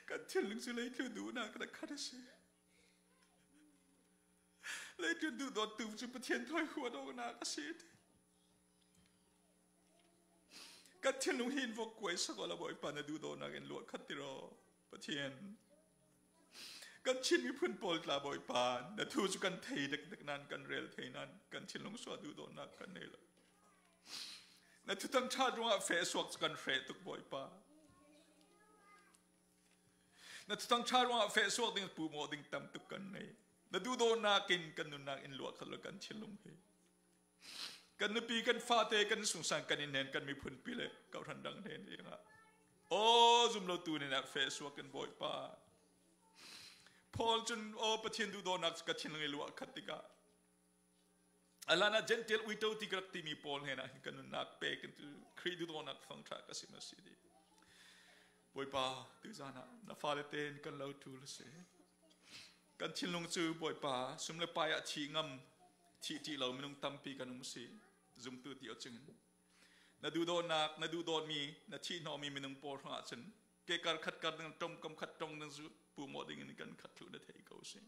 kan thinlung cu leitlun duhnak na khat a si. Leitlun duhdawttu cu Pathian thawi huat awknak a si. Kan thinlung hi in vok kuai sak awla Bawipa na duhdawtnak in luah khat ti raw. Pathian, kan Chin miphun pawl tla Bawipa, na thu cu kan thei dekdek nan, kan rel thei nan, kan thinlung suah duhdawtnak kan nei lo. Na thuthang ṭha ruangah feh suak cu kan hreh tuk Bawipa. Na thuthang ṭha ruangah feh suak ding, puhmawh ding tam tuk kan nei. Na duhdawtnak in kan nunnak in luah khat lo kan thinlung hi. Kan nupi, kan fate, kan sungsang, kan inn hnen, kan miphunpi le kawhhran dang hnen dingah, aw, zum lotu hnenah feh suak in Bawipa. Paul cun, aw, Pathian duhdawtnak cu ka thinlung i luah khat tikah, a hlanah Gentile uito ti ka rak timi pawl hnenah hin ka nunnak pek in tu Khrih duhdawtnak thawngṭha ka sim a si dih. Bawipa, tuizan ah na fale tein kan lo ṭul a si. Kan thinlung cu Bawipa, sum le pai ah thih ngam, thih ṭih lo minung tampi kan um a si. Zumtu ti aw cingin na duhdawtnak, na duhdawtmi, na thih hnawhmi minung pawl hrangah cun kekar khat kar ding, ṭongkam khat ṭong ding cu puhmawh dingin kan khat thluh na thei ko si.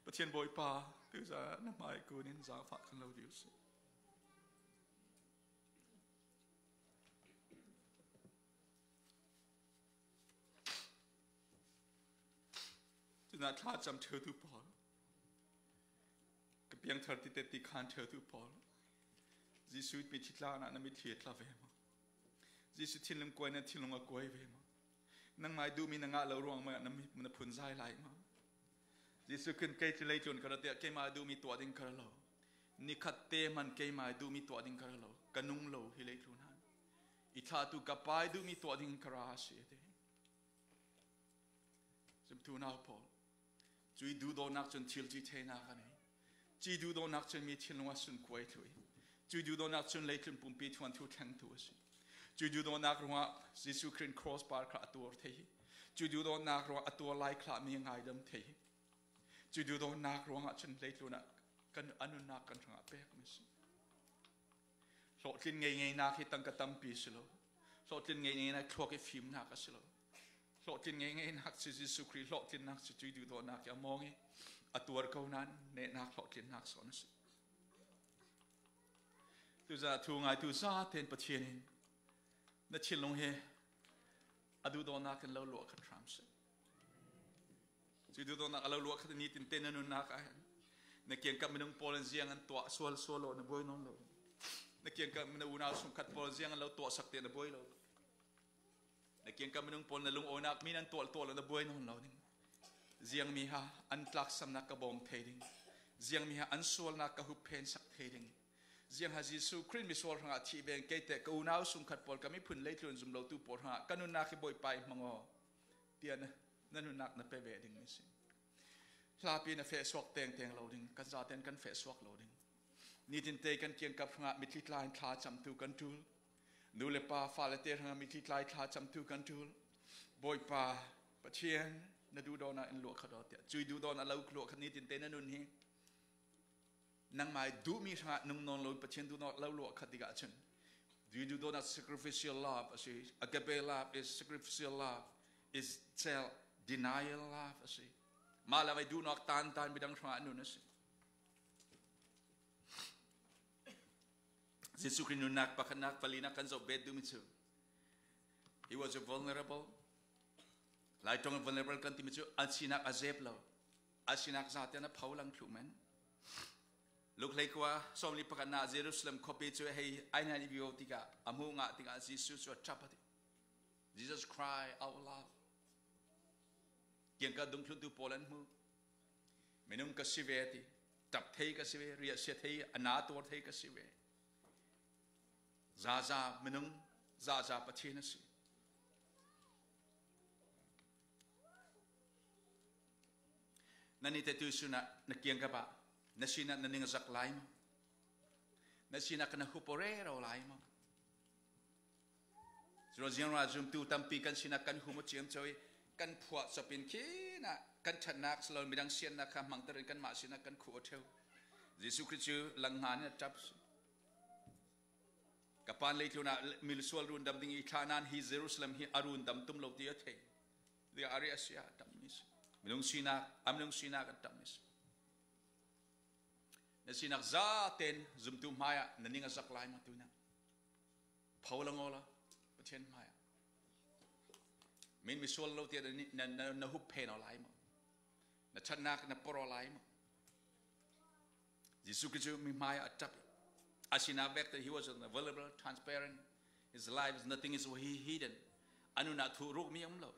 Pathian Bawipa, tuizan na hmai kun in zaangfah kan lo dil si. Tunah thlacam ṭheutu pawl, ka piangthar tite ti khan ṭheutu pawl, Jesuh mitthli tla na mitthli a tla ve maw? Jesuh thinlung kuai na thinlung a kuai ve maw? Nangmah i duhmi na ngah lo ruangah na mi-, na phun zai lai maw? Jesuh Khrih, kei cu leitlun ka ra tiah keimah i duhmi tuah ding ka ra lo. Nikhat te hman keimah i duhmi tuah ding ka ra lo. Ka nung lo hi leitlun ah. I thlahtu ka Pa i duhmi tuah ding ka ra a si, a ti. Zumtu nau pawl, cuih duhdawtnak cun thil cih theinak a nei. Cuih duhdawtnak cun mi thinlung ah sun kuai thluh hi. Cuih duhdawtnak cun leitlun pumpi thuanthu thlengtu a si. Cuih duhdawtnak ruangah Jesuh Khrih in cross par kha a tuar thei hi. Cuih duhdawtnak ruangah a tuar lai khlahmi a ngaidam thei hi. Cuih duhdawtnak ruangah cun leitlun ah kan, a nunnak kan hrangah pekmi a si. Hlawhtlin ngeingeinak hi tangka tampi a si lo. Hlawhtlin ngeingeinak thluak i fimnak a si lo. Hlawhtlin ngeingeinak cu Jesuh Khrih hlawhtlinnak cu cuih duhdawtnak i a mawng i a tuar ko nain nehnak hlawhtlinnak sawn a si. Tuza thu ngaitu zaten Pathian in na thinlung hi a duhdawtnak in lo luah khat hram seh. Cuih duhdawtnak a lo luah khat nitin te na nunnak ah hin na kiangkap minung pawl in ziang an tuah sual sual lo, na buai nawn lo. Na kiangkap na unau sungkhat pawl ziang an lo tuahsak te na buai lo. Na kiangkap minung pawl na lungawinak mi nan tuah tuah lo, na buai nawn lo ding. Ziangmi ha an tlaksamnak ka bawm thei ding. Ziangmi ha an sualnak ka hup phensak thei ding. Ziang ha Jesuh Khrih misual hrangah thih veng kei teh ka unau sungkhat pawl, ka miphun leitlun zum lotu pawl hrangah ka nunnak hi Bawipa i hmang aw, tiah na, na nunnak na pe ve ding a si. Hlapi na feh suak tengteng lo ding, kan zaten kan feh suak lo ding. Nitin te kan kiangkap hrangah mitthli tla in thlacamtu kan ṭul. Nu le pa, fale te hrangah mitthli tla i thlacamtu kan ṭul. Bawipa, Pathian, na duhdawtnak in luah khat aw tiah. Cuih duhdawtnak lo luah khat nitin te na nun hi. Nangmah i duhmi hrangah nung nawn lo, Pathian duhdawtnak lo luah khat tikah cun, duhdawtnak sacrificial love a si. Agape love is sacrificial love, is self-denial love a si. Mah lam i duhnak tantan midang hrangah nun a si. Jesuh Khrih nunnak pakhatnak palinak kan zoh bet duhmi cu, he was a vulnerable. Lai ṭong vulnerable kan timi cu a sinak a zep lo. A sinak zate na pho lang thluh men. Luke leikua sawmli pakhatna Jerusalem khuapi cu hei ai hna i vivo tikah a hmuh ngah tikah Jesuh cu a ṭap a ti. Jesus cry out loud. Kiangkap dungthluntu pawl an hmuh. Minung ka si ve a ti. Ṭap thei ka si ve, riahsia thei, a na tuar thei ka si ve. Zaza minung, zaza Pathian a si. Nan i tetu sunah na kiangkap ah na sinah na ning a zak lai maw? Na sinah kan hup rero lai maw? Cun ziangra zumtu tampi kan sinah kan hum a ciamco i kan phuah copin khinah kan ṭhatnak si lo, midang siatnak kha hmangter in kanmah sinah kan khuh a ṭheu. Jesuh Khrih cu lang hna nih a ṭap si. Ka pa leitlun ah misual rundam ding i thlah nain hi Jerusalem hi a rundam tum lo ti a thei. Tiah a riahsia a ṭapmi si. Minung sinak, a minung sinak a ṭapmi si. Na sinak zaten zumtu hmaiah na ning a zak lai maw tuinah? Pho la ngawla Pathian hmaiah. Min misual lo tiah na, na, na, na hup phen aw lai maw? Na ṭhatnak na por aw lai maw? Jesuh Khrih cu mi hmaiah a ṭap i a sinak vek te, he was available, transparent. His life is nothing is he hidden. A nun ah thuh rukmi a um lo.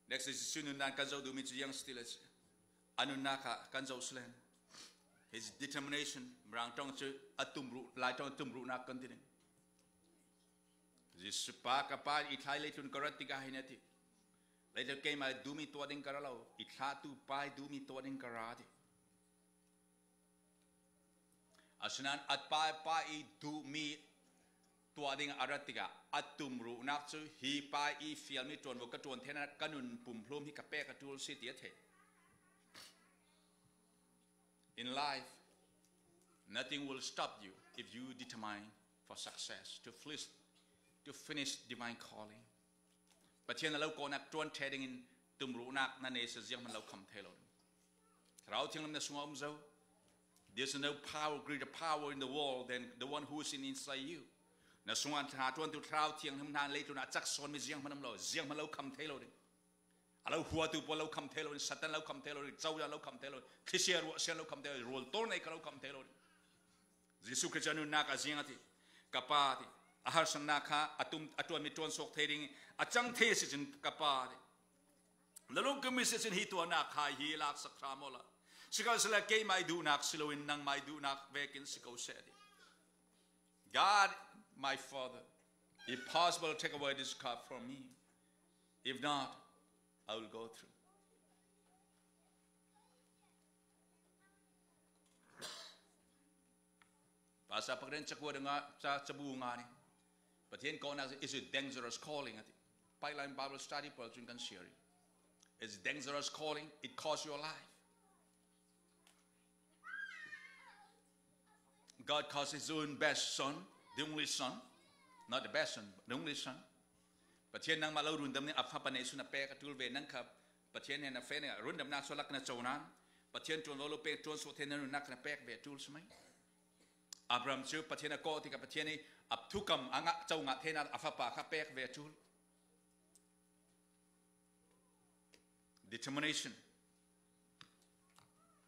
Next Jesuh nunnak kan zoh duhmi cu ziang si ti le si. A nunnak ah kan zoh si len. His determination, Mirang ṭong cu a tumruh, Lai ṭong tumruhnak kan ti ding. Jesuh pa, ka pa i thlai leitlun ka rat tikah hin a ti. Leitlun keimah duhmi tuah ding ka ra lo, i thlahtu pa i duhmi tuah ding ka ra ti. Asinain a pa, pa i duhmi tuah ding a rat tikah a tumruhnak cu hi pa i fialmi ṭuanvo ka ṭuan theinak ka nun pumhlum hi ka pek a ṭul si ti a theih. In life, nothing will stop you if you determine for success, to finish, to finish divine calling. Pathian a lo kawhnak ṭuan ṭheh dingin tumruhnak na nei si zianghman lo kham thei lo ding. Thlarau Thianghlim na sungah um zo. There's no power, greater power in the world than the one who is in inside you. Na sungah hna ṭuantu Thlarau Thianghlim hna leitlun ah a cak sawnmi zianghman um lo, zianghman lo kham thei lo ding. A lo huatu pawl lo kham thei lo ding, Satan lo kham thei lo ding, cohlan lo kham thei lo ding, thlisia ruahsia lo kham thei lo ding, rualtawl nei ka lo kham thei lo ding. Jesuh Khrih cu a nunnak ah ziang a ti. Ka pa ti. A harsatnak kha a tum, a ṭuanmi ṭuan suak thei ding a cang thei a si cun ka pa ti. Na lungkimmi si cun hi tuahnak kha hi laksak hram awla. Sikhalsehla keimah i duhnak si loin nangmah i duhnak vekin si ko seh ti. God, my Father, if possible, take away this cup from me. If not, I will go through. Pastor pakhat in cakua dang ah ca cabu nga ni. Pathian kawhnak is a dangerous calling a ti. Pipeline Bible Study pawl cun kan share i. It's dangerous calling. It costs your life. God caused his own best son, the only son, not the best son, but the only son. Pathian nangmah lo rundam nih a fapa neih sun a pek a ṭul ve nang kha Pathian he na fe nih rundamnak sualak na co nan Pathian ṭuanvo lo pek ṭuan suak thei na nunnak na pek ve a ṭul si mai. Abraham cu Pathian a kawh tikah Pathian i a thukam a ngah co ngah theinak a fapa kha pek ve a ṭul. Determination.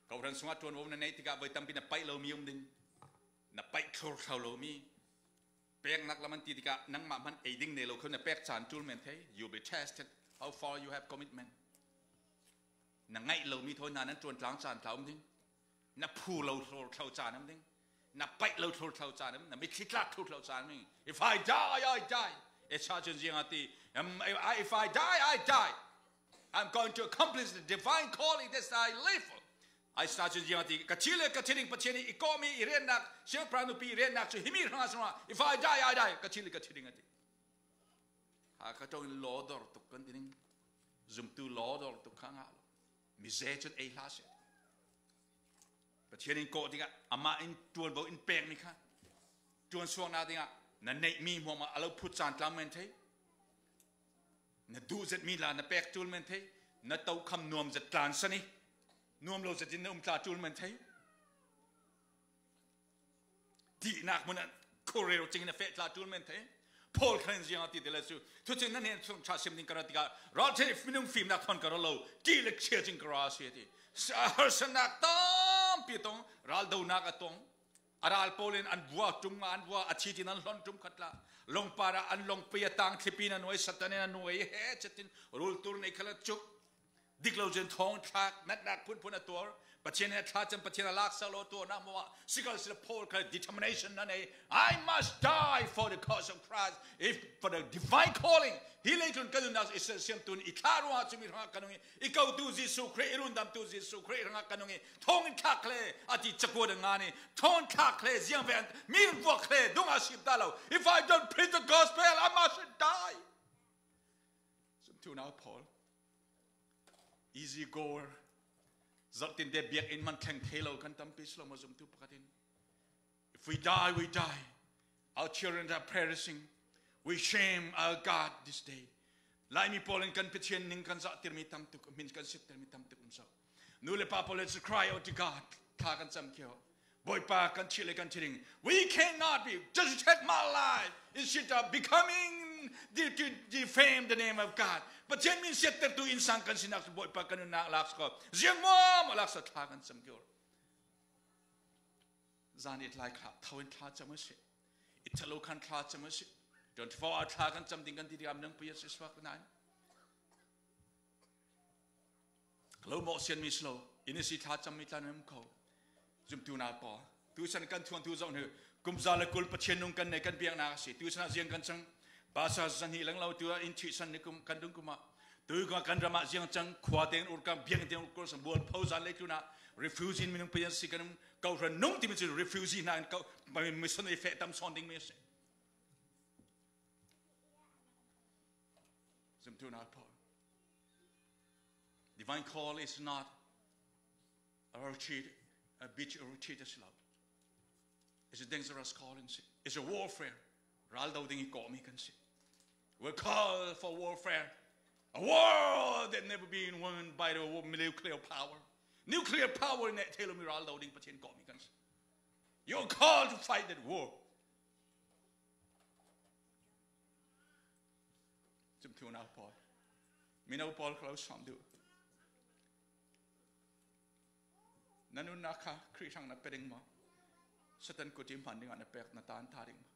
Kohran sungah ṭuanvo na neih tikah voi tampi na paih lomi um ding. Na paih thlurthlo lomi. Peknak lam an ti tikah nangmah hman ei ding nei lo kho na pek caan ṭul men thei. You'll be tested how far you have commitment. Na ngaih lomi thawi hna nan ṭuan tlang caan tla um ding. Na phu lo thlurthlo caan um ding. Na paih lo thlurthlo caan um, na mitthli tlak thlurthlo caan um ding. If I die, I die. Esa cun ziang a ti. Um, I- If I die, I die. I'm going to accomplish the divine calling that I live for. Esa cun ziang a ti. Ka thi le ka thi ding Pathian i kawhmi i riannak, siangpahrang nupi i riannak cu himi hrangah si ruangah. If I die, I die. Ka thi le ka thi ding a ti. Ha ka ṭong in lawdor tuk kan ti ding. Zumtu lawdor tuk kha ngah lo. Mize cun ei hlah seh. Pathian in kawh tikah amah in ṭuanvo in pekmi kha ṭuan suaknak dingah na neihmi hmuahmah a lo phut caan tla men thei. Na duh zetmi la na pek ṭul men thei. Na tokham nuam zet tlan san i nuam lo zet in na um tla ṭul men thei. Tihnak hmun ah khuareu cing in a feh tla ṭul men thei. Paul khan ziang a ti te le cu, thucing nan hnen chung ṭha sim ding ka ra tikah, ralṭhe minung fimnak thawn ka ra lo, ti le chia cing ka ra a si a ti. Sa-, harsatnak tampi a tong, raldonak a tong. A ral pawl in an vua ṭum nga an vua a thi tin an hlon ṭum khat la. Lawngpar ah an lawngpi a tang thlipi in a nuai, Satan in a nuai he cetin rul tur nei khalat cuk. Dik lo cun thawng thlak, natnak phunphun a tuar. Pathian he thlacam, Pathian a laksak lo tuarnak hmuah, sikhalsehla Paul kha determination na nei. "I must die for the cause of Christ, if for the divine calling." Hi leitlun ka nunnak Israel siamtu in i thlah ruangah cumi hrangah ka nung i, i kotu Jesuh Khrih, i rundamtu Jesuh Khrih hrangah ka nung i, thawng in thlak le, a ti cakuat a ngan i, thawng in thlak le, ziang ve an, mi in vuak le, dungah sim ta lo. "If I don't preach the gospel, I must die." Zumtu nau Paul. Easy goer. Zalh tinte biakinn man thleng thei lo kan tampi si lo maw zumtu pakhat in. "If we die, we die. Our children are perishing. We shame our God this day." Laimi pawl in kan Pathian ning kan zahtirmi tam tuk, min kan sittirmi tam tuk um so. Nu le pa pawl, let's cry out to God. Thla kan cam kio. Bawipa, kan thih le kan thi ding. We cannot be, just take my life. Instead of becoming the, to defame the name of God. Pathian min siattertu innsang kan sinak cu Bawipa kan nunnak laksak ko. Ziang maw maw laksak thla kan cam kio. Zan i tlai kha, tho in thlacam a si. I tha lo khan thlacam a si. Twenty-four hour thla kan cam ding kan ti tikah minung pui a si suak nai. Lo mawh sian mi si lo, in a si thlacam mi tla nan um ko. Zumtu nau pawl. Tusan kan thuan tu zoh hnu. Kum za le kul Pathian nung kan nei kan biaknak a si. Tusan ah ziang kan cang. Pasa zan hi lang lo tu ah in thihsan ni kum kan dung kum ah. Tu kan ram ah ziang cang, khua tein ur kan, biakinn tein ur kan, mual pho zan lei tlun ah refugee in minung pei an si kan um, kawhhran nung timi cu refugee hna in kau, missionary feh tam sawn ding mi a si. Zumtu nau pawl. Divine call is not a retreat, a beach retreat a si lo. It's a dangerous calling si. It's a warfare. Ral do ding i kawhmi kan si. We're called for warfare. A war that never been won by the wo-, nuclear power. Nuclear power neh thei lomi ral do ding Pathian kawhmi kan si. You're called to fight that war. Zumtu nau pawl. Mino pawl ka lo sawm duh. Na nunnak kha Khrih hrang na pe ding maw? Satan kut i hman dingah na pek, na tan ta ding maw?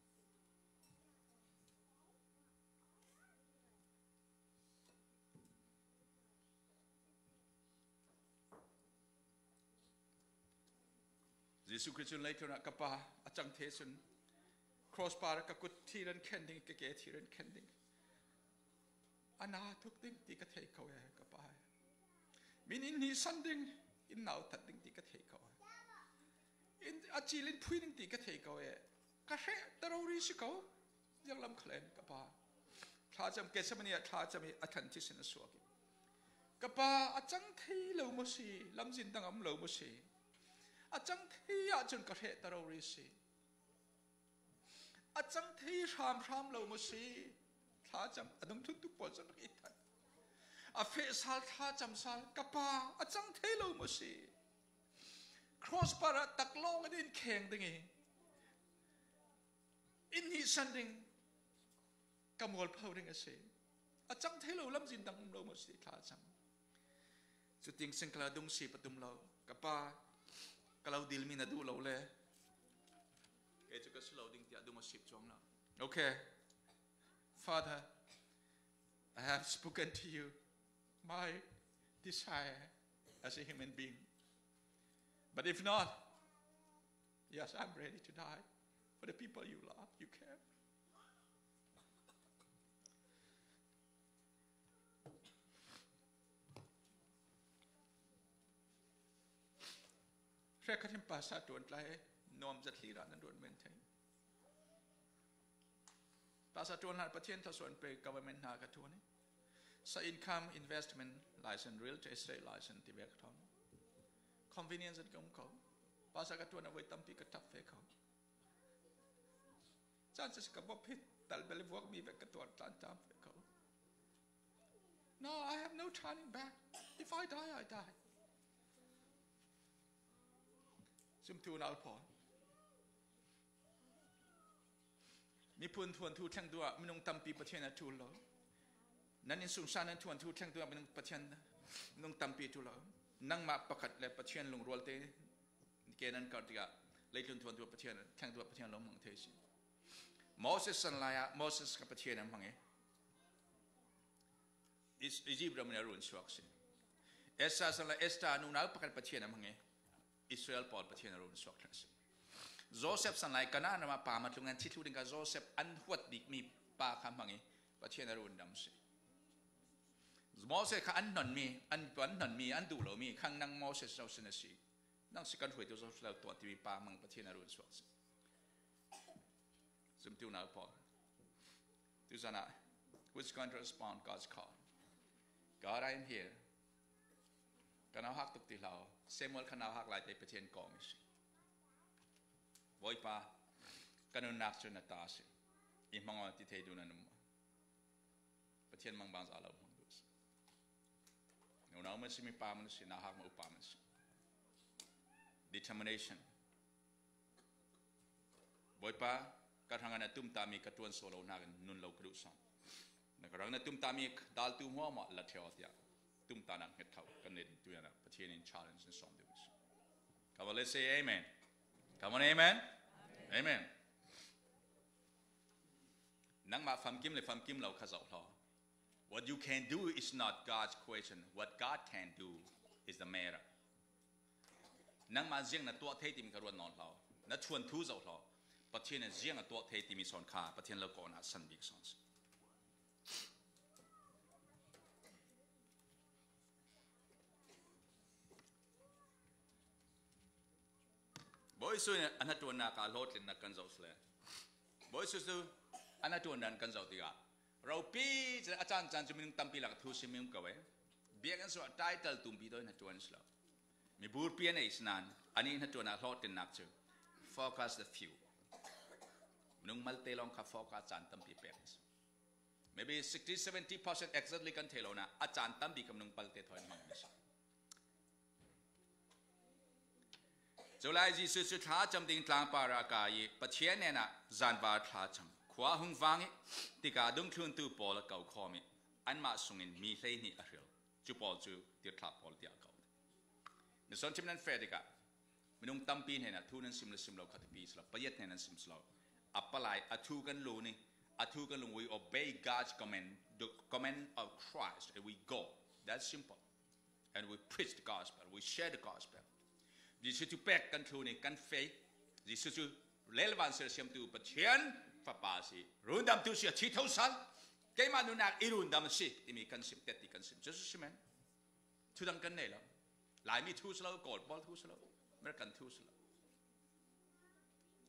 Jesuh Khrih cun leitlun ah ka pa a cang thei cun, cross par ah ka kut thir an khen ding, ka ke thir an khen ding. A na thuk ding ti ka thei ko e, ka pa e. Min in hnih san ding, in nau that ding ti ka thei ko e. In a cil in phui ding ti ka thei ko e. Ka hreh ta rori si ko. Zianglam khalen ka pa. Thlacam, Gethsemane ah thlacam i a thlan thisen a suak i. Ka pa, a cang thei lo maw si, lamzin dang a um lo maw si. A cang thei ahcun ka hreh ta rori si. A cang thei hramhram lo maw si. Thlacam, a dungthluntu pawl cun rak i that. A feh sal, thlacam sal, ka pa, a cang thei lo maw si. Cross par ah taklawng in in kheng ding i. In hnih san ding, ka mual pho ding a si. A cang thei lo lamzin dang um lo maw si, thlacam. Cuting sing ka la dung si patum lo. Ka pa, ka lo dilmi na duh lo le. Kei cu ka si lo ding tiah dung a sip cuang lo. Okay. Father, I have spoken to you my desire as a human being. But if not, yes, I'm ready to die for the people you love, you care. Hrekhat in pasa tuan tlai, nuam zat hlir ah nan ruat men thei. Pasa tuan hlan Pathian thluasuah pe government hna ka tuan i. Sa income, investment license, real estate license ti ve ka thawng. Convenience an ka um ko. Pasa ka tuan a voi tampi ka tap ve ko. Caan sisi ka bawp hi tal bel i vuak mi ve ka tuan tlan tam ve ko. No, I have no turning back. If I die, I die. Zumtu nau pawl. Miphun thuanthu thlengtu ah minung tampi Pathian a ṭul lo. Nan innsungsang nan thuanthu thlengtu ah minung Pathian, minung tampi ṭul lo. Nangmah pakhat le Pathian lungrualte ke nan kar tikah leitlun thuanthu ah Pathian, thlengtu ah Pathian lo hmang thei si. Moses san lai ah Moses kha Pathian a hmang e. Is-, Egypt ram in a run suak si. Esther san lai Esther nunau pakhat Pathian a hmang e. Israel pawl Pathian a run suak thlang si. Joseph san lai Kanaan ram ah pam a tlung an thi thlu ding kha Joseph an huat bik mi pa kha hmang e. Pathian a run dam si. Moses kha an hnon mi, an, an hnon mi, an duh lo mi, khang nang Moses zo si na si. Nang si kan hruaitu zo si lo tuah timi pa hmang Pathian a run suak si. Zumtu nau pawl. Tu zan ah, who's going to respond God's call? God, I am here. Ka nauhak tuk ti hlah aw. Samuel kha nauhak lai te Pathian kawm i si. Bawipa, ka nunnak cu na ta si. I hmang aw ti thei duh na um maw? Pathian mangbang za lo hmang duh si. Nunau man si, mipa man si, nauhak man upa man si. Determination. Bawipa, ka hrangah na tumtahmi ka ṭuan sual lo nakin nun lo ka duhsam. Na ka hrangah na tumtahmi daltu hmuahhmuah la ṭheu tiah tumtahnak hnget kho kan nei ding tu ah Pathian in challenge in sawm ding si. Come on, let's say amen. Come on, amen. Amen. Nangmah famkim le famkim lo kha zoh hlaw. What you can do is not God's question. What God can do is the matter. Nangmah ziang na tuah thei timi kha ruat nawn hlah aw. Na thuanthu zoh hlah aw. Pathian in ziang a tuah thei timi sawn kha Pathian lo kawhnak san bik sawn si. Bawi Jesuh in a hnaṭuannak ah hlawhtlinnak kan zoh si le Bawi Jesuh cu a hnaṭuan dan kan zoh tikah ropi cu a caan caan cu minung tampi lak thu sim minung ko e. Biakinn sungah title tumpi tawh hnaṭuan si lo. Miburpi an ei si nain anih hnaṭuan ah hlawhtlinnak cu focus the few. Minung malte lawng kha focus caan tampi pek a si. Maybe sixty, seventy percent exactly kan thei lo nain a caan tampi kha minung malte thawi hmang mi si. Culai Jesuh cu thlacam ding tlangpar ah a kai i Pathian hnenah zanvar thlacam. Khua a hung vang i tikah dungthluntu pawl a ko khawm i anmah sungin mi hleihnih a hril. Cu pawl cu tirhthlah pawl tiah a ko. Misual ṭhim nan feh tikah minung tampi hnenah thu nan sim le sim lo kha thupi si lo, payat hnen nan sim si lo. A palai a thu kan lung i a thu kan lung, we obey God's command, the command of Christ, and we go. That's simple. And we preach the gospel, we share the gospel. Jesuh cu pek kan thlun i kan feh. Jesuh cu lel van sersiamtu Pathian Fapa a si, rundamtu si, a thi tho sal. Keimah nunnak i rundam a si timi kan sim, tetti kan sim. Jesuh si men. Thudang kan nei lo. Laimi thu si lo, Kawl pawl thu si lo, American thu si lo.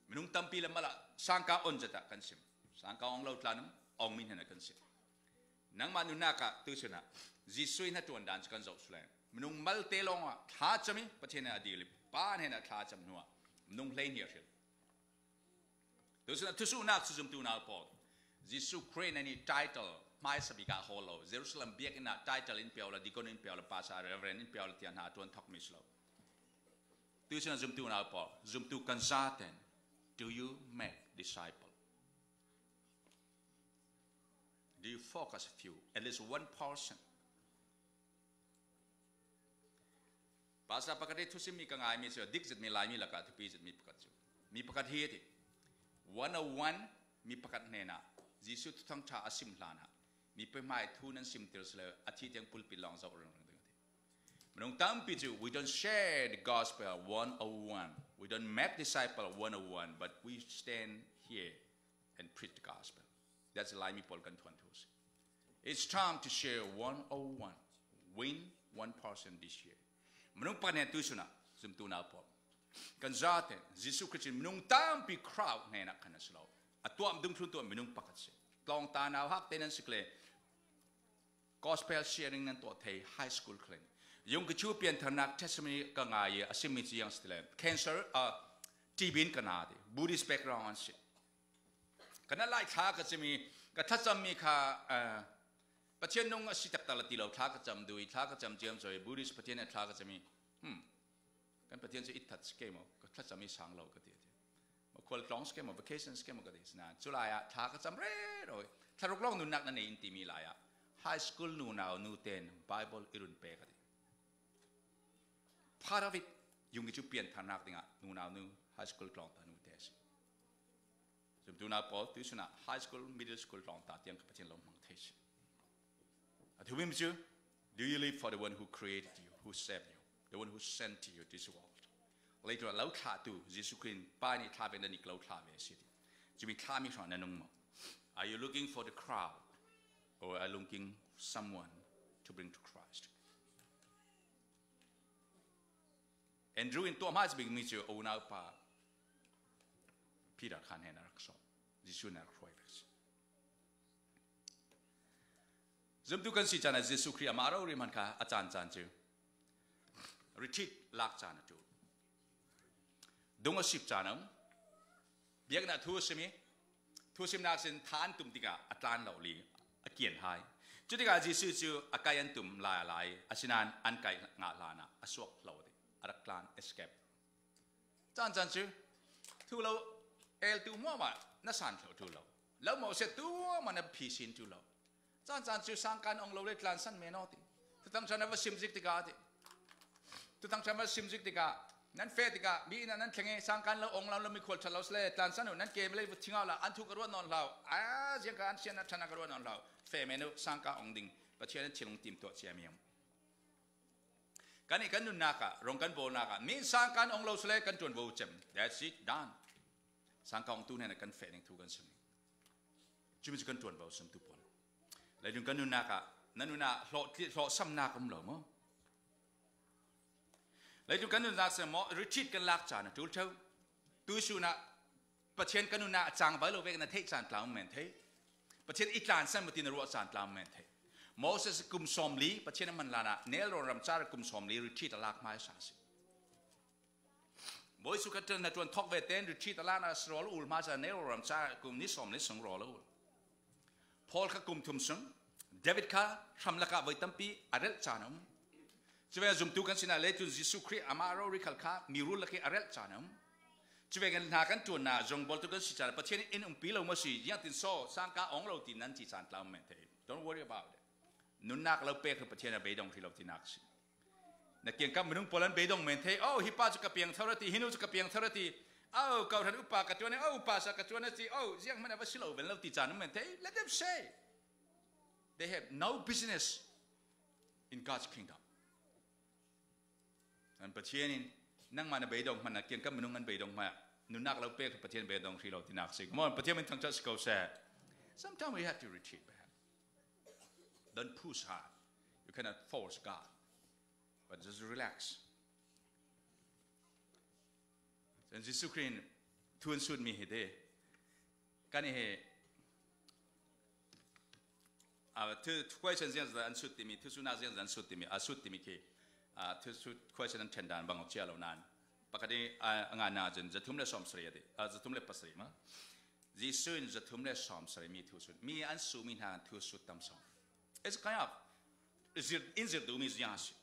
Minung tampi le malah sangka on zat ah kan sim. Sangka ong lo tlan um, ong mi hnen ah kan sim. Nangmah nunnak ah tu sinah Jesuh in hnaṭuan dan cu kan zoh si le minung malte lawng ah thlacam i Pathian in a dil i Pa hnenah thlacam hnuah minung hleihnih a hril. Tu sinah thusuknak cu zumtu nau pawl Jesuh Khrih in a nih title hmaisa bik ah hawl lo. Jerusalem biakinn ah title in pio le, deacon in pio le, pastor, reverend in pio le tiah hna a ṭuan thok mi si lo. Tu sinah zumtu nau pawl, zumtu kan zaten, do you make disciple? Do you focus a few, at least one person? Pastor pakhat i thusimmi ka ngaimi cu dik zetmi Laimi lakah thupi zetmi pakhat cu mi pakhat hi a ti. One oh one mi pakhat hnenah Jesuh Thuthang ṭha a sim hlanah mipi hmai thu nan simtir si lo, a thi tiang pulpit lawng zoh ringring ding a ti. Minung tampi cu we don't share the gospel one oh one. We don't make disciple one oh one, but we stand here and preach the gospel. That's Laimi pawl kan thuanthu si. It's time to share one oh one. Win one person this year. Minung pakhat hnenah tu sinah zumtu nau pawl, kan zaten Jesuh Khrih in minung tampi crowd hnenah khan a si lo. A tuah dungthluntu ah minung pakhat si. Tlawngta nauhak te nan si le gospel sharing nan tuah thei high school khalin. Yung ka cu piantharnak testimony ka ngai i a simmi cu yang si le cancer, uh, T B in ka na ti. Buddhist background an si. Ka na lai thla ka cam i ka thlacammi kha, uh, Pathian nung a si taktak la ti lo, thla ka cam duh i, thla ka cam ciamco i, Buddhist Pathian a thla ka cam i, hmm, kan Pathian cu i that si kei maw, ka thlacam i sang lo ka ti a ti. Makhual tlawng si kei maw, vacation si kei maw ka ti sina. Culai ah thla ka cam rero. Thlaruk lawng nunnak na nei in timi lai ah high school nunau nute in Bible i run pek a ti. Part of it, yung i cu piantharnak dingah nunau nu, high school tlawngta nute a si. Zumtu nau pawl, tuisun ah high school, middle school tlawngta tiang ka Pathian lo hmang thei si. A thumim cu, do you live for the one who created you, who saved you, the one who sent you to this world? Leitlun lo thlahtu Jesuh Khrih in Pa nih thla ve, na nih lo thla ve a si ti. Cumi thlami hrawng na nung maw? Are you looking for the crowd, or are you looking someone to bring to Christ? Andrew in tuah hma a bikmi cu a unaupa Peter kha hnen a rak sawm. Jesuh in a rak hruai ve a si. Zumtu kan si caan ah Jesuh Khrih amah rori hman kha a caan caan cu retreat lak caan a ṭul. Dung a sip caan a um. Biaknak thu a simi, thu simnak sin tha an tum tikah a tlan lo li, a kian hai. Cutikah Jesuh cu a kai an tum lai a lai, asinain an kai ngah hlanah a suak hlo ti, a rak tlan, escape. Caan caan cu thu lo el tu hmuahmah na san thlo tu lo. Lo mawhset tu hmuahmah na phi sin tu lo. Caan caan cu sangkan ong lo le tlansan men aw ti. Thuthang ṭha na va sim zik tikah ti. Thuthang ṭha va sim zik tikah nan feh tikah mi inn ah nan thleng i sangkan lo ong lo, lo mikhual ṭhat lo si le tlansan uh, nan ke le va thing aw la, an thu ka ruat nawn hlau. A ziang ka an sian a ṭhan a ka ruat nawn hlau. Feh men uh, sangkan ong ding. Pathian in thil ong tim tuah ciami um. Kan i kan nunnak ah, rong kan bawlnak ah, mi sangkan ong lo si le kan ṭuanvo cem. That's it, done. Sangkan ong tu hnen ah kan feh ning thu kan sim. Cumi cu kan ṭuanvo sim tu pawl. Leitlun kan nunnak ah, nan nunnak hlawh, hlawhsamnak um lo maw? Leitlun kan nunnak sim maw, retreat kan lak caan a ṭul ṭheu. Tuisun ah Pathian kan nunnak a cang vai lo vek na theih caan tlau men thei. Pathian i tlansan mati na ruah caan tlau men thei. Moses kum sawmli Pathian a man hlanah Nel rawn ramcar kum sawmli retreat a lak hmai sa si. Bawi cu ka ṭan na ṭuan thawk ve tein retreat a lak na si rawl a ul hmai sa Nel rawn ramcar kum ni sawmli sung rawl a ul. Paul kha kum thum sung, David kha hramlak ah voi tampi a relh caan a um. Cuvek zumtu kan sinah leitlun Jesuh Khrih amah rori khal kha mi rul lak i a relh caan a um. Cuvek in hna kan ṭuannak zong bawltu kan si caan Pathian in umpi lo maw si, ziangtin saw sangka awng lo ti nan ci caan tlau men thei. Don't worry about it. Nunnak lo pek hi Pathian a beidong hrih lo tinak si. Na kiangkap minung pawl an beidong men thei. Oh, hi pa cu ka piang thar a ti, hi nu cu ka piang thar a ti. Oh, kawhhran upa ka ṭuan, oh, upa sa ka ṭuan a ti. Oh, ziang hmanh a va si lo ven lo ti caan men thei. Let them say. They have no business in God's kingdom. An Pathian in nangmah na beidong hmanh a kiangkap minung an beidong hmanh, nunnak lo pek Pathian beidong hrih lo tinak si. Come on, Pathian min thangṭhat si ko seh. Sometimes we have to retreat back. Don't push hard. You cannot force God. But just relax. Cun Jesuh Khrih in thu an sutmi hi te. Kan i hi, a, thu, thu question ziangzat an sut timi, thu sunak ziangzat an sut timi, a sut timi khi, a, thu sut question an ṭhen dan bang cia lo nan. Pakhat i, a, a ngan na cun zathum le sawmsarih a ti, a, zathum le pasarih ma. Jesuh in zathum le sawmsarih mi thu sut, mi an sumi hna thu sut tam sawm. It's kind of zir, in zir duhmi ziang a si.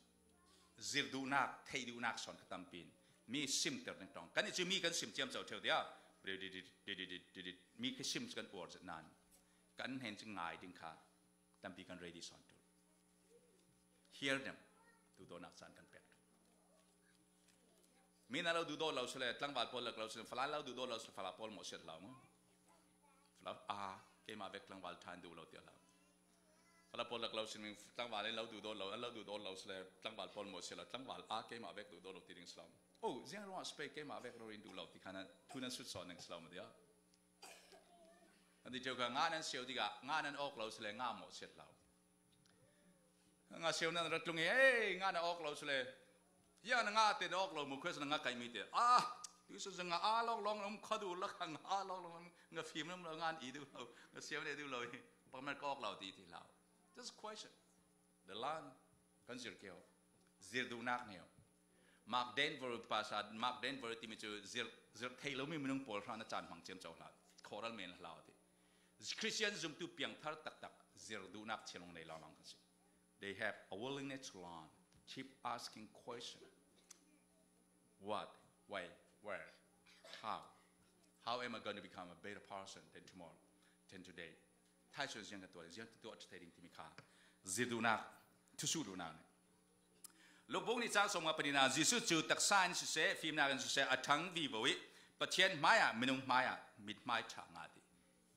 Zir duhnak, theih duhnak sawn kha tampi in mi simter ding tawng. Kan i cu mi kan sim ciamco ṭheu tiah mi khi sim cu kan uar zet nan kan hnen cu ngai ding kha tampi kan ready sawn ṭul. Hear them. Duhdawtnak caan kan pek ṭul. Mi na lo duhdaw lo si le tlangval pawl lak lo si le, Falam lo duhdaw lo si le, Falam pawl mawh siat hlau maw? Falam a, keimah vek tlangval ṭha in duh lo tiah hlau. Falam pawl lak lo si le, tlangval in lo duhdaw lo, an lo duhdaw lo si le, tlangval pawl mawh siat lo, tlangval a, keimah vek duhdaw lo ti ding si lo. Oh, ziang ruangah si pei keimah vek rori in duh lo ti khan thu nan sut sawn ding si lo maw tiah? Kan ti ṭheu kha, nga nan sio tikah nga nan awk lo si le, nga mawh siat hlau. Nga sio nan rat lung i, ei, nga na awk lo si le. Ya na nga te na awk lo mu khuas na nga kai mi te. Ah, tu su nga a lawng lawng um kha du la kha nga a lawng lawng nga fim nam lo nga i du lo. Nga sio ne du lo i. Pakhat ka awk lo ti ti lo. Just question. The land kan zir kio. Zir duhnak neo. Mark Denver pasal, Mark Denver timi cu zir, zir thei lo mi minung pawl hra na caan hmang ciamco hlah. Khoral men hlau ti. Christian zumtu piangthar taktak zir duhnak thinlung nei lawng lawng kan si. They have a willingness to learn, keep asking question. What? Why? Where? How? How am I going to become a better person than tomorrow, than today? Thai suan ziang ka tuah, ziang ka tuah thei ding timi kha. Zirduhnak, thusuhduhnak ni. Lukbuk ni chang sawmnga panina, Jesuh cu taksa in siseh, fimnak in siseh, a thang vivo ih, Pathian hmaiah, minung hmaiah, mithmai ṭha ngah ti.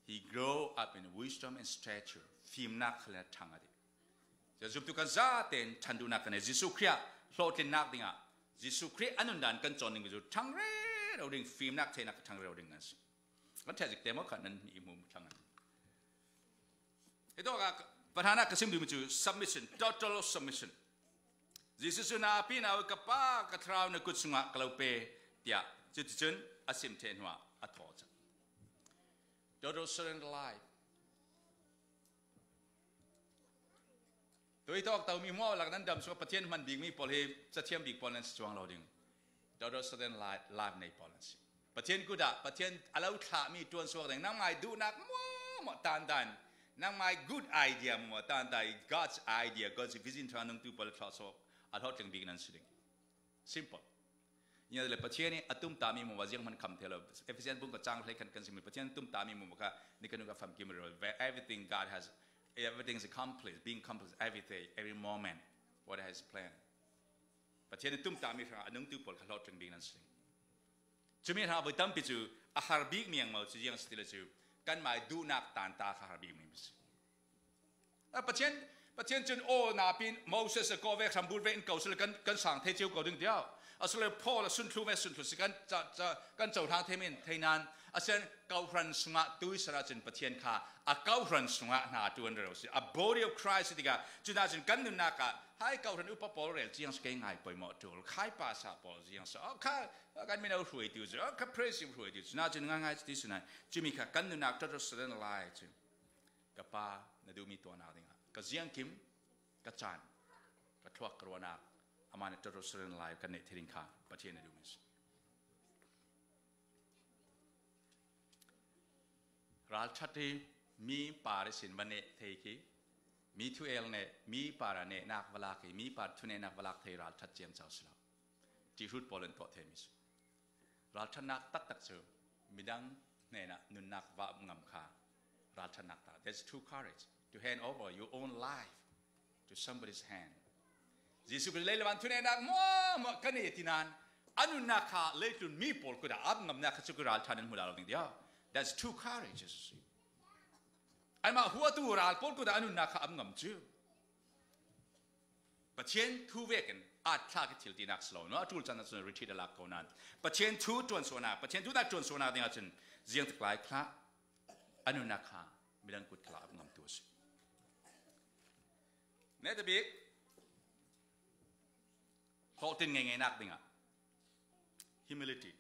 He grew up in wisdom and stature. Fimnak khal in a thang a ti. Zumtu kan zaten ṭhan duhnak kan nei. Jesuh Khrih ah hlawhtlinnak dingah Jesuh Khrih a nundan kan cawn ding cu ṭhang rero ding, fimnak theinak ṭhang rero ding nan si. Kan ṭheh zik te maw kha nan i hmu thlang an. Hitawk ah pahnana ka sim duhmi cu submission, total submission. Jesuh cu na pi na ka pa ka thlarau na kut sungah ka lo pe tiah cuticun a sim ṭheh hnuah a thaw cang. Total surrender life. Tuih tawk tomi hmuah lak nan dam sungah Pathian hman bikmi pawl hi cathiam bik pawl nan si cuang lo ding. Total surrender life nei pawl nan si. Pathian kut ah Pathian a lo thlahmi ṭuan suak ding. Nangmai duhnak hmuahhmuah tantan, nangmai good idea hmuahhmuah tantan, God's idea, God's vision ṭha nungtu pawl a thlawh suak, a hlawhtling bik nan si ding. Simple. Nia le Pathian nih a tumtahmi hmuahhmuah zianghman kham thei lo. Efesian bung ka cang hleikhat kan simi Pathian tumtahmi hmuahhmuah kha ni ka nu ka famkim rero. Everything God has, everything is accomplished, being accomplished every day, every moment. What has planned. Pathian nih tumtahmi hrangah a nungtu pawl kha hlawhtling bik nan si. Cumi hrangah voi tampi cu a har bikmi ang maw cu ziang si ti le cu kanmai duhnak tanta kha har bikmi si. A Pathian, Pathian cun aw napi Moses a kawh ve, hrambur ve in ko sila kan, kan sang thei cio ko ding tiah. A sila Paul a sunthlu ve, sunthlu si kan, ca, ca, kan cohlang thei men thei nan. A sian kohhran sungah tuisan ah cun Pathian kha a kohhran sungah hna ṭuan rero si. A body of Christ tikah cun ah cun kan nunnak ah hai kohhran upa pawl rel ciang si kei ngai poimawh ṭul. Khai pasa pawl ziang si. Oh, kha, kan mino hruai tiu si. Oh, kha praise hruai tiu si. Cun ah cun ngai ngai ti si nai. Cumi kha kan nunnak ṭawṭawt salen a lai cu. Ka Pa, na duhmi tuahnak dingah ka ziangkim, ka caan, ka thluak, ka ruahnak, amah nih ṭawṭawt salen lai kan neih thei ding kha Pathian na duhmi a si. Ralṭhat hi mi par ihsin va neh thei khi, mi thu el neh, mi par a nehnak va lak hi, mi par thunehnak va lak thei ralṭhat ciamco si lo. Ṭihrut pawl in tuah theimi si. Ralṭhatnak taktak cu midang hnenah nunnak va ngam kha ralṭhatnak ta. That's true courage to hand over your own life to somebody's hand. Jesuh Khrih lei le van thunehnak hmuahhmuah kan nei ti nan a nunnak kha leitlun mi pawl kut ah ap ngamnak kha cu ralṭha nan hmu lai lo ding dia. That's true courage, Jesuh. Anmah huatu ral pawl kut ah a nunnak kha ap ngam cu. Pathian thu vekin at thla ki thil tinak si lo. No, a ṭul caan cun retreat a lak ko nan Pathian thu ṭuansuahnak, Pathian duhnak ṭuansuahnak dingah cun ziangtik lai khlah a nunnak kha midang kut khlah a ngamtu a si. Netabik hlawhtlin ngeingeinak dingah humility.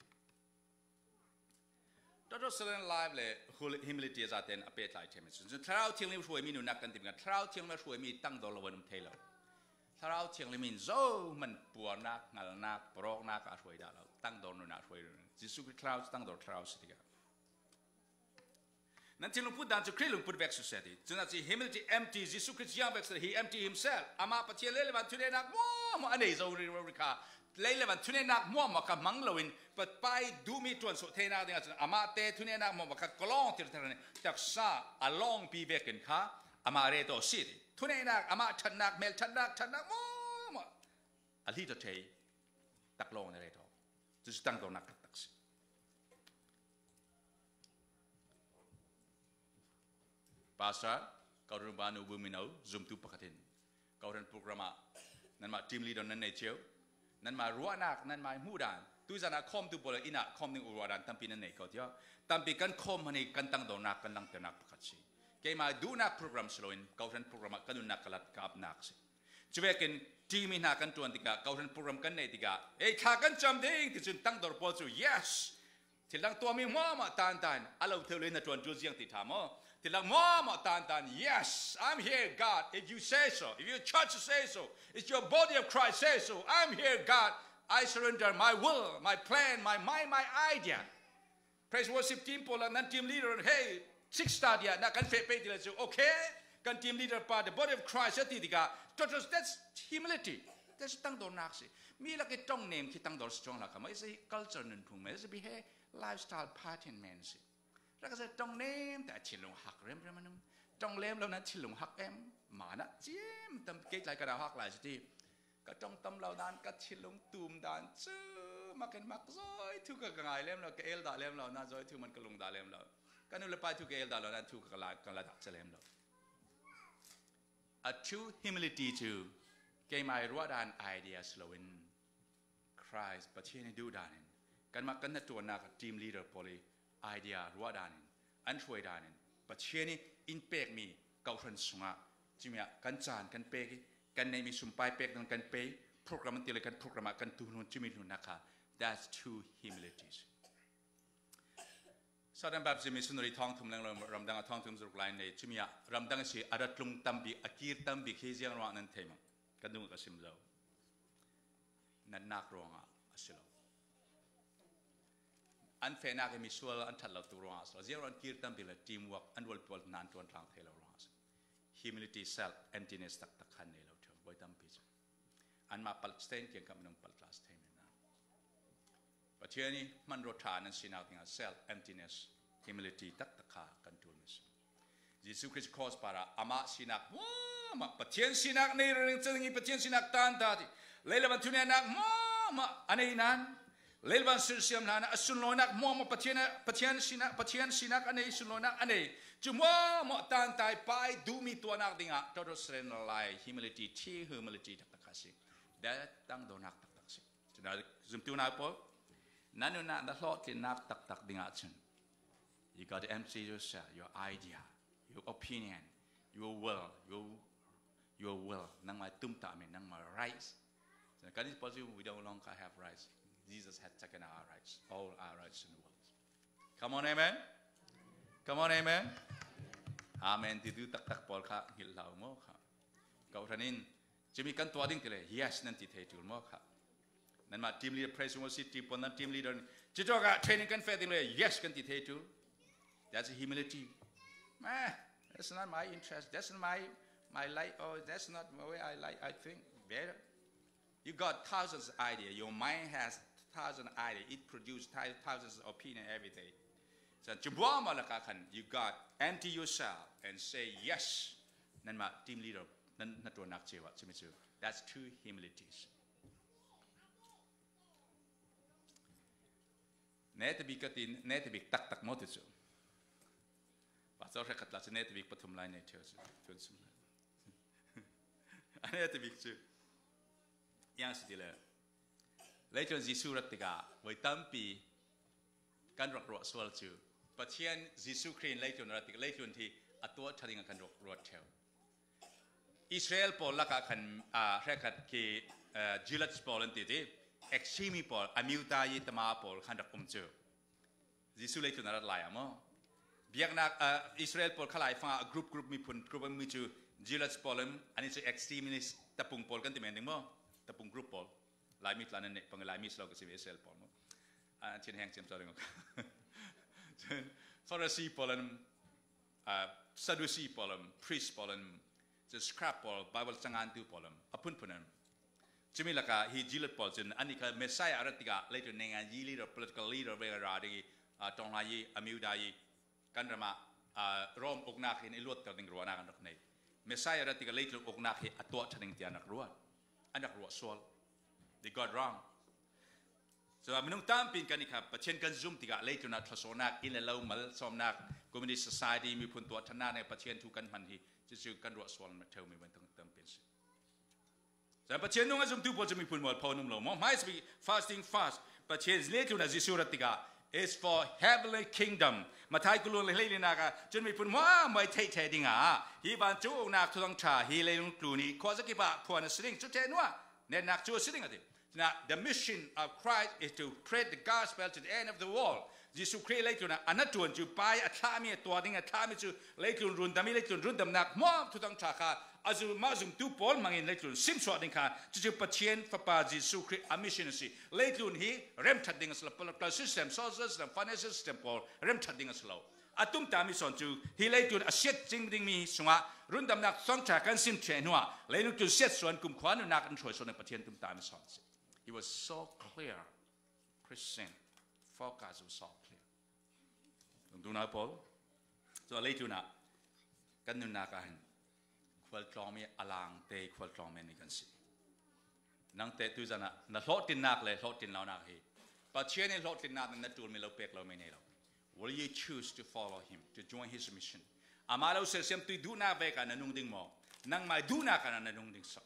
Total surrender life le humility a zaten a pehtlai ṭhemi. Cun Thlarau Thianghlim hruaimi nunnak kan ti bik ah Thlarau Thianghlim a hruaimi tangdor lo an um thei lo. Thlarau Thianghlim in zohman puarnak, hngalnak, parawknak ah hruai dah lo. Tangdor nunah hruai lo. Jesuh Khrih Thlarau cu tangdor Thlarau si tikah. Nan thinlung put dan cu Khrih lungput vek siseh ti. Cun a ci humility empty, Jesuh Khrih ziang vek siseh, he empty himself. Amah Pathian lei le van thuneinak hmuahhmuah a nei zo rero rih kha. Lei le van thuneinak hmuahhmuah kha hmang loin, Pa pai duhmi ṭuansuah theinak dingah cun amah te thuneinak hmuahhmuah kha ka lawng tirhter in taksa a lawngpi vekin kha amah reto a si ti. Thuneinak, amah ṭhatnak, hmel ṭhatnak, ṭhatnak hmuahhmuah a hlit aw thei tak lawng in a reto. Cucu tangdornak taktak si. Pastor, kawhhran upa nu bu mino zumtu pakhat in kawhhran program ah nanmah team leader nan nei cio, nanmah ruahnak, nanmah hmuhdan, tuizan ah khawmtu pawl in ah khawm ding uh ruahdan tampi nan nei ko tiah tampi kan khawm hmanh hi kan tangdornak, kan langhternak pakhat si. Keimah duhnak program si loin kawhhran program ah ka nunnak, ka lat, ka apnak si. Cuvekin team i hna kan ṭuan tikah, kawhhran program kan neih tikah, ei, thla kan cam ding ti cun tangdor pawl cu, yes! Thil dang tuahmi hmuahhmuah tantan a lo theu le na ṭuan ṭul ziang ti ṭha maw? Thil dang hmuahhmuah tantan, yes, I'm here, God, if you say so, if your church say so, if your body of Christ say so, I'm here, God, I surrender my will, my plan, my mind, my idea. Praise worship team pawl ah nan team leader, hey, six thirty ah na kan feh pei ti le cu, okay, kan team leader pa, the body of Christ a ti tikah, total, that's humility. Tua si tangdawnak si. Mi lak i ṭong nem khi tangdaw si cuang hlak kha maw. Isi culture nunphung men, isi behavior, lifestyle pattern men si. Rak si ṭong nem ta thinlung hak remrem anum. Ṭong lem lo nan thinlung hak em. Mana ciam tam kei tlai ka dau hak lai si ti. Ka ṭong tam lo nan ka thinlung tum dan cu mak in mak zawi thu ka, ka ngai lem lo, ka el dah lem lo, nan zawi thu man ka lung dah lem lo. Ka nu le pa thu ka el dah lo, nan thu ka la, ka la dah ca lem lo. A true humility cu keimah i ruah dan idea si loin Christ Pathian i duh dan in kanmah kan hnaṭuannak a team leader pawl i idea ruah dan in an hruai dan in Pathian i in pekmi kawhhran sungah cumi ah kan caan kan pek i kan neihmi sumpai pek dan kan pe i program an ti le kan program ah kan tuhnun cumi hlun hna kha, that's true humility. Southern Baptist Missionary thawngthum lenglo ramdang a thawngthum zaruk lai nei cumi ah ramdang a si a rat tlung tam bik a kir tam bik hi ziang ruang nan thei maw? Kan dung ka sim zo. Natnak ruangah a si lo. An fehnak i misual an ṭhat lo tuk ruangah a si lo. Ziang ruang an kir tam bik le teamwork an rual pawl nan ṭuan tlang thei lo ruangah a si. Humility, self emptiness taktak khan nei lo ṭheu voi tampi cu. Anmah palh stain kiangkam minung palh tla stain na. Pathian i hmanraw ṭha nan sinak dingah self emptiness, humility taktak kha kan ṭul mi si. Jesuh Khrist cross parah amah sinak muamah Pathian sinak nei ringring cang i Pathian sinak tan ta ti. Leilam an thuneihnak muamah a nei nan Leilam an sirsiam hlan a sunlawinak muamah Pathian, Pathian sinak, Pathian sinak a nei, sunlawinak a nei. Cu muamah tan ta i Pa i duhmi tuahnak dingah total surrender lai, humility, true humility taktak kha si. That tangdawnak taktak si. Cun zumtu nau pawl, nan nunah na hlawhtlinnak taktak dingah cun you got to empty yourself, your idea, your opinion, your will, your, your will. Nangmah tumtahmi, nangmah rights. Cun kan i pawl cu, we don't longer have rights. Jesus had taken our rights, all our rights in the world. Come on, amen. Come on, amen. Amen titu taktak pawl kha hngilh hlah u maw kha? Kawhhran in cumi kan tuah ding ti le, yes, nan ti thei ṭul maw kha? Nanmah team leader, praise and worship team pawl, nan team leader nih, cucu ka training kan feh ding le, yes, kan ti thei ṭul. That's humility. Eh, that's not my interest. That's not my, my life. Oh, that's not the way I like, I think. Better. You got thousands of idea. Your mind has thousand idea. It produces thou-, thousands of opinion every day. So, cubuama lakah khan, you got empty yourself and say yes. Nanmah team leader, nan hnaṭuannak ceu ah, cumi cu. That's true humility. Netabik ka ti, netabik taktak maw ti cu. Pastor hrekkhat tla cu netabik pathum lai nei ṭheu cu. Cun sum lai. A netabik cu. Yang si ti le. Leitlun Jesuh rat tikah voi tampi kan rak ruah sual cu. Pathian Jesuh Khrih in leitlun rat tikah leitlun hi a tuah ṭha dingah kan rak ruat ṭheu. Israel pawl lakah khan, aa, hrekkhat khi, aa, zealots pawl an ti ti, extreme pawl, Amyudai, Tamar pawl khan rak um cu. Jesuh leitlun a rat lai ah maw? Biaknak, aa, Israel pawl khalai fangah group, group miphun, group an mi cu zealots pawl an, an i cu extremist tapung pawl kan ti men ding maw? Tapung group pawl. Laimi tla nan neih pang, Laimi si lo ka si ve Israel pawl maw? Aa, Chin heng ciam caw ding maw? Pharisee pawl an, aa, Sadducee pawl an, priest pawl an, cun scribe pawl, Bible cangantu pawl an, a phunphun an. Cumi lakah hi zealot pawl cun an i kha Messiah a rat tikah leitlun neingan yi leader, political leader ve ra ding i, aa, ṭawng hla yi, Amyudai yi, kan ram ah, aa, Rom uknak hi an i luatter ding ruahnak an rak nei. Messiah a rat tikah leitlun uknak hi a tuah ṭha ding tiah an rak ruat. An rak ruah sual. They got wrong. So, minung tampi in kan i kha Pathian kan zum tikah leitlun ah thluasuahnak, inn le lo, malsawmnak, community society, miphun tuah ṭhannak nih Pathian thu kan hman hi cucu kan ruah sual ṭheu mi van tampi an si. So, Pathian nung a zumtu pawl cu miphun mualpho an um lo maw? Hmaisabik fasting fast. Pathian leitlun ah Jesuh rat tikah it's for heavenly kingdom. Matthai kul le hleilinak ah cun miphun hmuahhmuah i theih ṭheh dingah hi vancung uknak thuthang ṭha hi leilung tlun i khuazakip ah phuan a si ding. Cu ṭheh hnuah netnak cu a si ding a ti. Cunah, the mission of Christ is to spread the gospel to the end of the world. Jesuh Khrih leitlun ah a hnaṭuan cu Pa i a thlahmi, a tuah ding a thlahmi cu leitlun rundam i leitlun rundamnak hmuah thuthang ṭha kha a zum, mah zumtu pawl hmangin leitlun simsuah ding kha cucu Pathian Fapa Jesuh Khrih a mission a si. Leitlun hi remṭhat ding a si lo, political system, social system, financial system pawl remṭhat ding a si lo. A tumtahmi sawn cu hi leitlun a siat cing dingmi sungah rundamnak sawngṭha kan sim ṭheh hnuah leilung tlun siatsuan kumkhua nunnak an hruai sawn ding Pathian tumtahmi sawn si. He was so clear. Christian focus was so clear. Dungdungna pawl, cu a leitlun ah kan nunnak ah hin khualtlawngmi a langte khualtlawngmi nih kan si. Nang teh tuzan ah na hlawhtlinnak le hlawhtlin lonak hi Pathian in hlawhtlinnak na ṭulmi lo pek lomi nei lo. Will you choose to follow him, to join his mission? Amah lo sersiamtu duhnak vek ah na nung ding maw? Nangmah duhnak ah na nung ding so?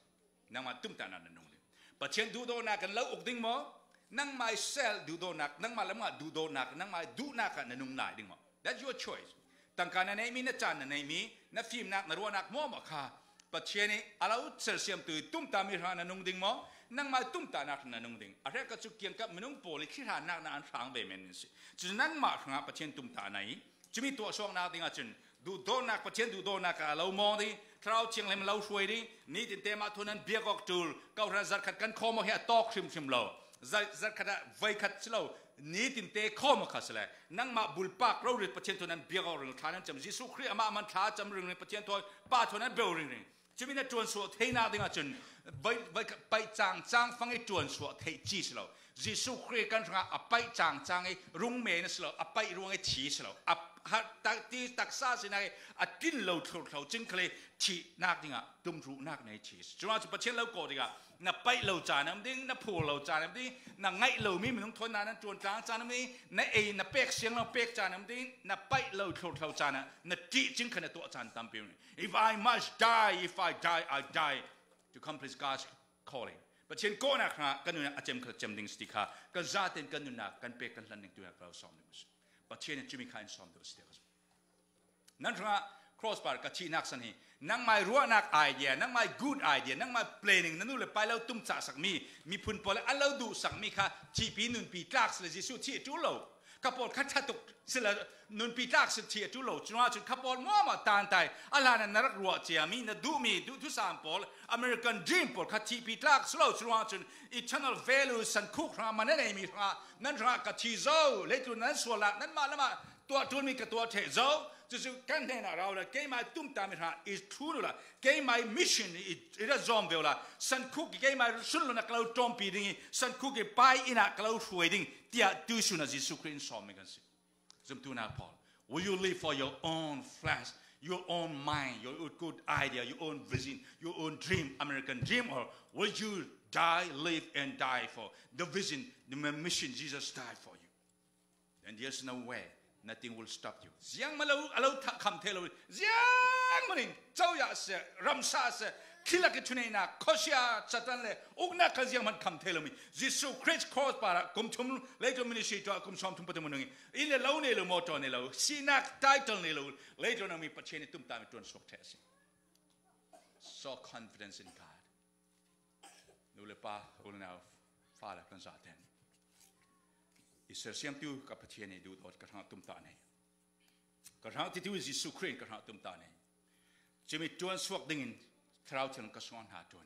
Nangmah tumtahnak na nung ding. Pathian duhdawtnak kan lo uk ding maw? Nangmah sel duhdawtnak, nangmah lamah duhdawtnak, nangmah duhnak ah na nung lai ding maw? That's your choice. Tangka na neihmi, na caan na neihmi, na fimnak, na ruahnak maw maw kha Pathian ih a lo sersiamtu ih tumtahmi hrangah na nung ding maw? Nangmah tumtahnak hrangah na nung ding. A hrekkhat cu kiangkap minung pawl ih khi hrannak na an hrang ve men in si. Cucu nangmah hrangah Pathian tumtah na ih cumi tuahsuaknak dingah cun duhdawtnak, Pathian duhdawtnak ah a lo mawng ding, Thlarau Thianghlim lo hruai ding, nitinte mah thawn an biak awk ṭul, kawhhran zarhkhat kan khawm awk hi a tawk hrimhrim lo. Zarhkhat ah voikhat si lo, nitinte khawm awk kha si le, nangmah bulpak rori Pathian thawn an biak awk ring, thla nan cam, Jesuh Khrih amah man thla cam ringring, Pathian thawn, Pa thawn an beu ringring. Cumi na ṭuansuah theinak dingah cun voi, voi paih cangcang fang ih ṭuansuah theih ci si lo. Jesuh Khrih kan hrangah a paih cangcang ih rung men a si lo, a paih ruang ih thi si lo. A har tak ti taksa sinak ih a tlin lo thlurthlo cing khal ih thihnak dingah tumruhnak nei thi si. Curuangah cu Pathian lo kawh dingah na paih lo caan a um ding, na phur lo caan a um ding, na ngaih lomi minung thawn na nan ṭuan tlang caan a um ding, na ei na pek siang lo pek caan a um ding, na paih lo thlurthlo caan ah na ṭih cing kha na tuah caan tampi um ding. If I must die, if I die, I die to accomplish God's calling. Pathian kawhnak hrangah kan nunnak a cem kha cem ding si ti kha kan zaten kan nunnak kan pek kan hlan ding tuinak ka lo sawm ding si. Pathian in cumi kha in sawm deuh si ti kha. Nan hrangah cross bar ka thihnak san hi nangmai ruahnak idea, nangmai good idea, nangmai planning, na nu le pai lo tumcah sakmi, miphun pawl an lo duh sakmi kha thihpi nunpi tlak si le Jesuh thih a ṭul lo. Kha pawl kha ṭha tuk si le nunpi tlak si thih a ṭul lo. Curuangah cun kha pawl muahmuah tantai a hlan ah na rak ruah ciami, na duhmi duh thusam pawl, American dream pawl kha thihpi tlak si lo. Curuangah cun eternal value sankhuk hrangah man a neimi hrangah nan hrangah ka thi zo, leitlun nan sual lak, nanmah lamah tuah ṭulmi ka tuah ṭheh zo. Cucu kan hnenah ra u la, keimah tumtahmi hrangah i thlun u la, keimah mission i, i ra zawm ve u la, sankhuk i keimah sullam na ka lo ṭawmpi ding i sankhuk i pai inn ah ka lo hruai ding, tiah tuihsun ah Jesuh Khrih in sawmmi kan si. Zumtunak pawl, will you live for your own flesh, your own mind, your own good idea, your own vision, your own dream, American dream, or will you die, live and die for the vision, the mission Jesus died for you? Then there's no way, nothing will stop you. Ziangmalo a lo kham thei lo. Ziangmanin coya se, ramsa se, khilak i thuneihnak, khosia, Satan le uknak kha zianghman kham thei lomi Jesuh Khrist cross parah kum thum, leitlun ministry tuah kum sawm thum pathum nung i inn le lo nei lo, motor nei lo, sinak title nei lo, leitlun a mi Pathian i tumtahmi ṭuansuak ṭheh a si. So confidence in God. Nu le pa, u le nau, fa le kan zaten i sersiamtu ka Pathian i duhdawt ka hrang tumtah nei. Ka hrang titu Jesuh Khrih in ka hrang tumtah nei. Cumi ṭuansuak dingin Thlarau Thiang ka suang hna ṭuan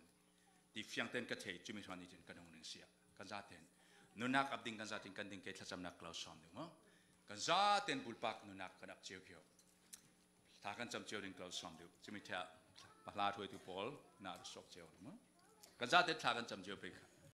ti fiangten ka thei, cumi hran nitin ka nung ning siah. Kan zaten nunnak ap ding kan zaten kan ding ke thlacamnak ka lo sawm deuh maw? Kan zaten bulpak nunnak kan ap cio kio. Thla kan cam cio ding ka lo sawm deuh. Cumi ṭheh pahla hruaitu pawl na suak cio maw? Kan zaten thla kan cam cio pei kha.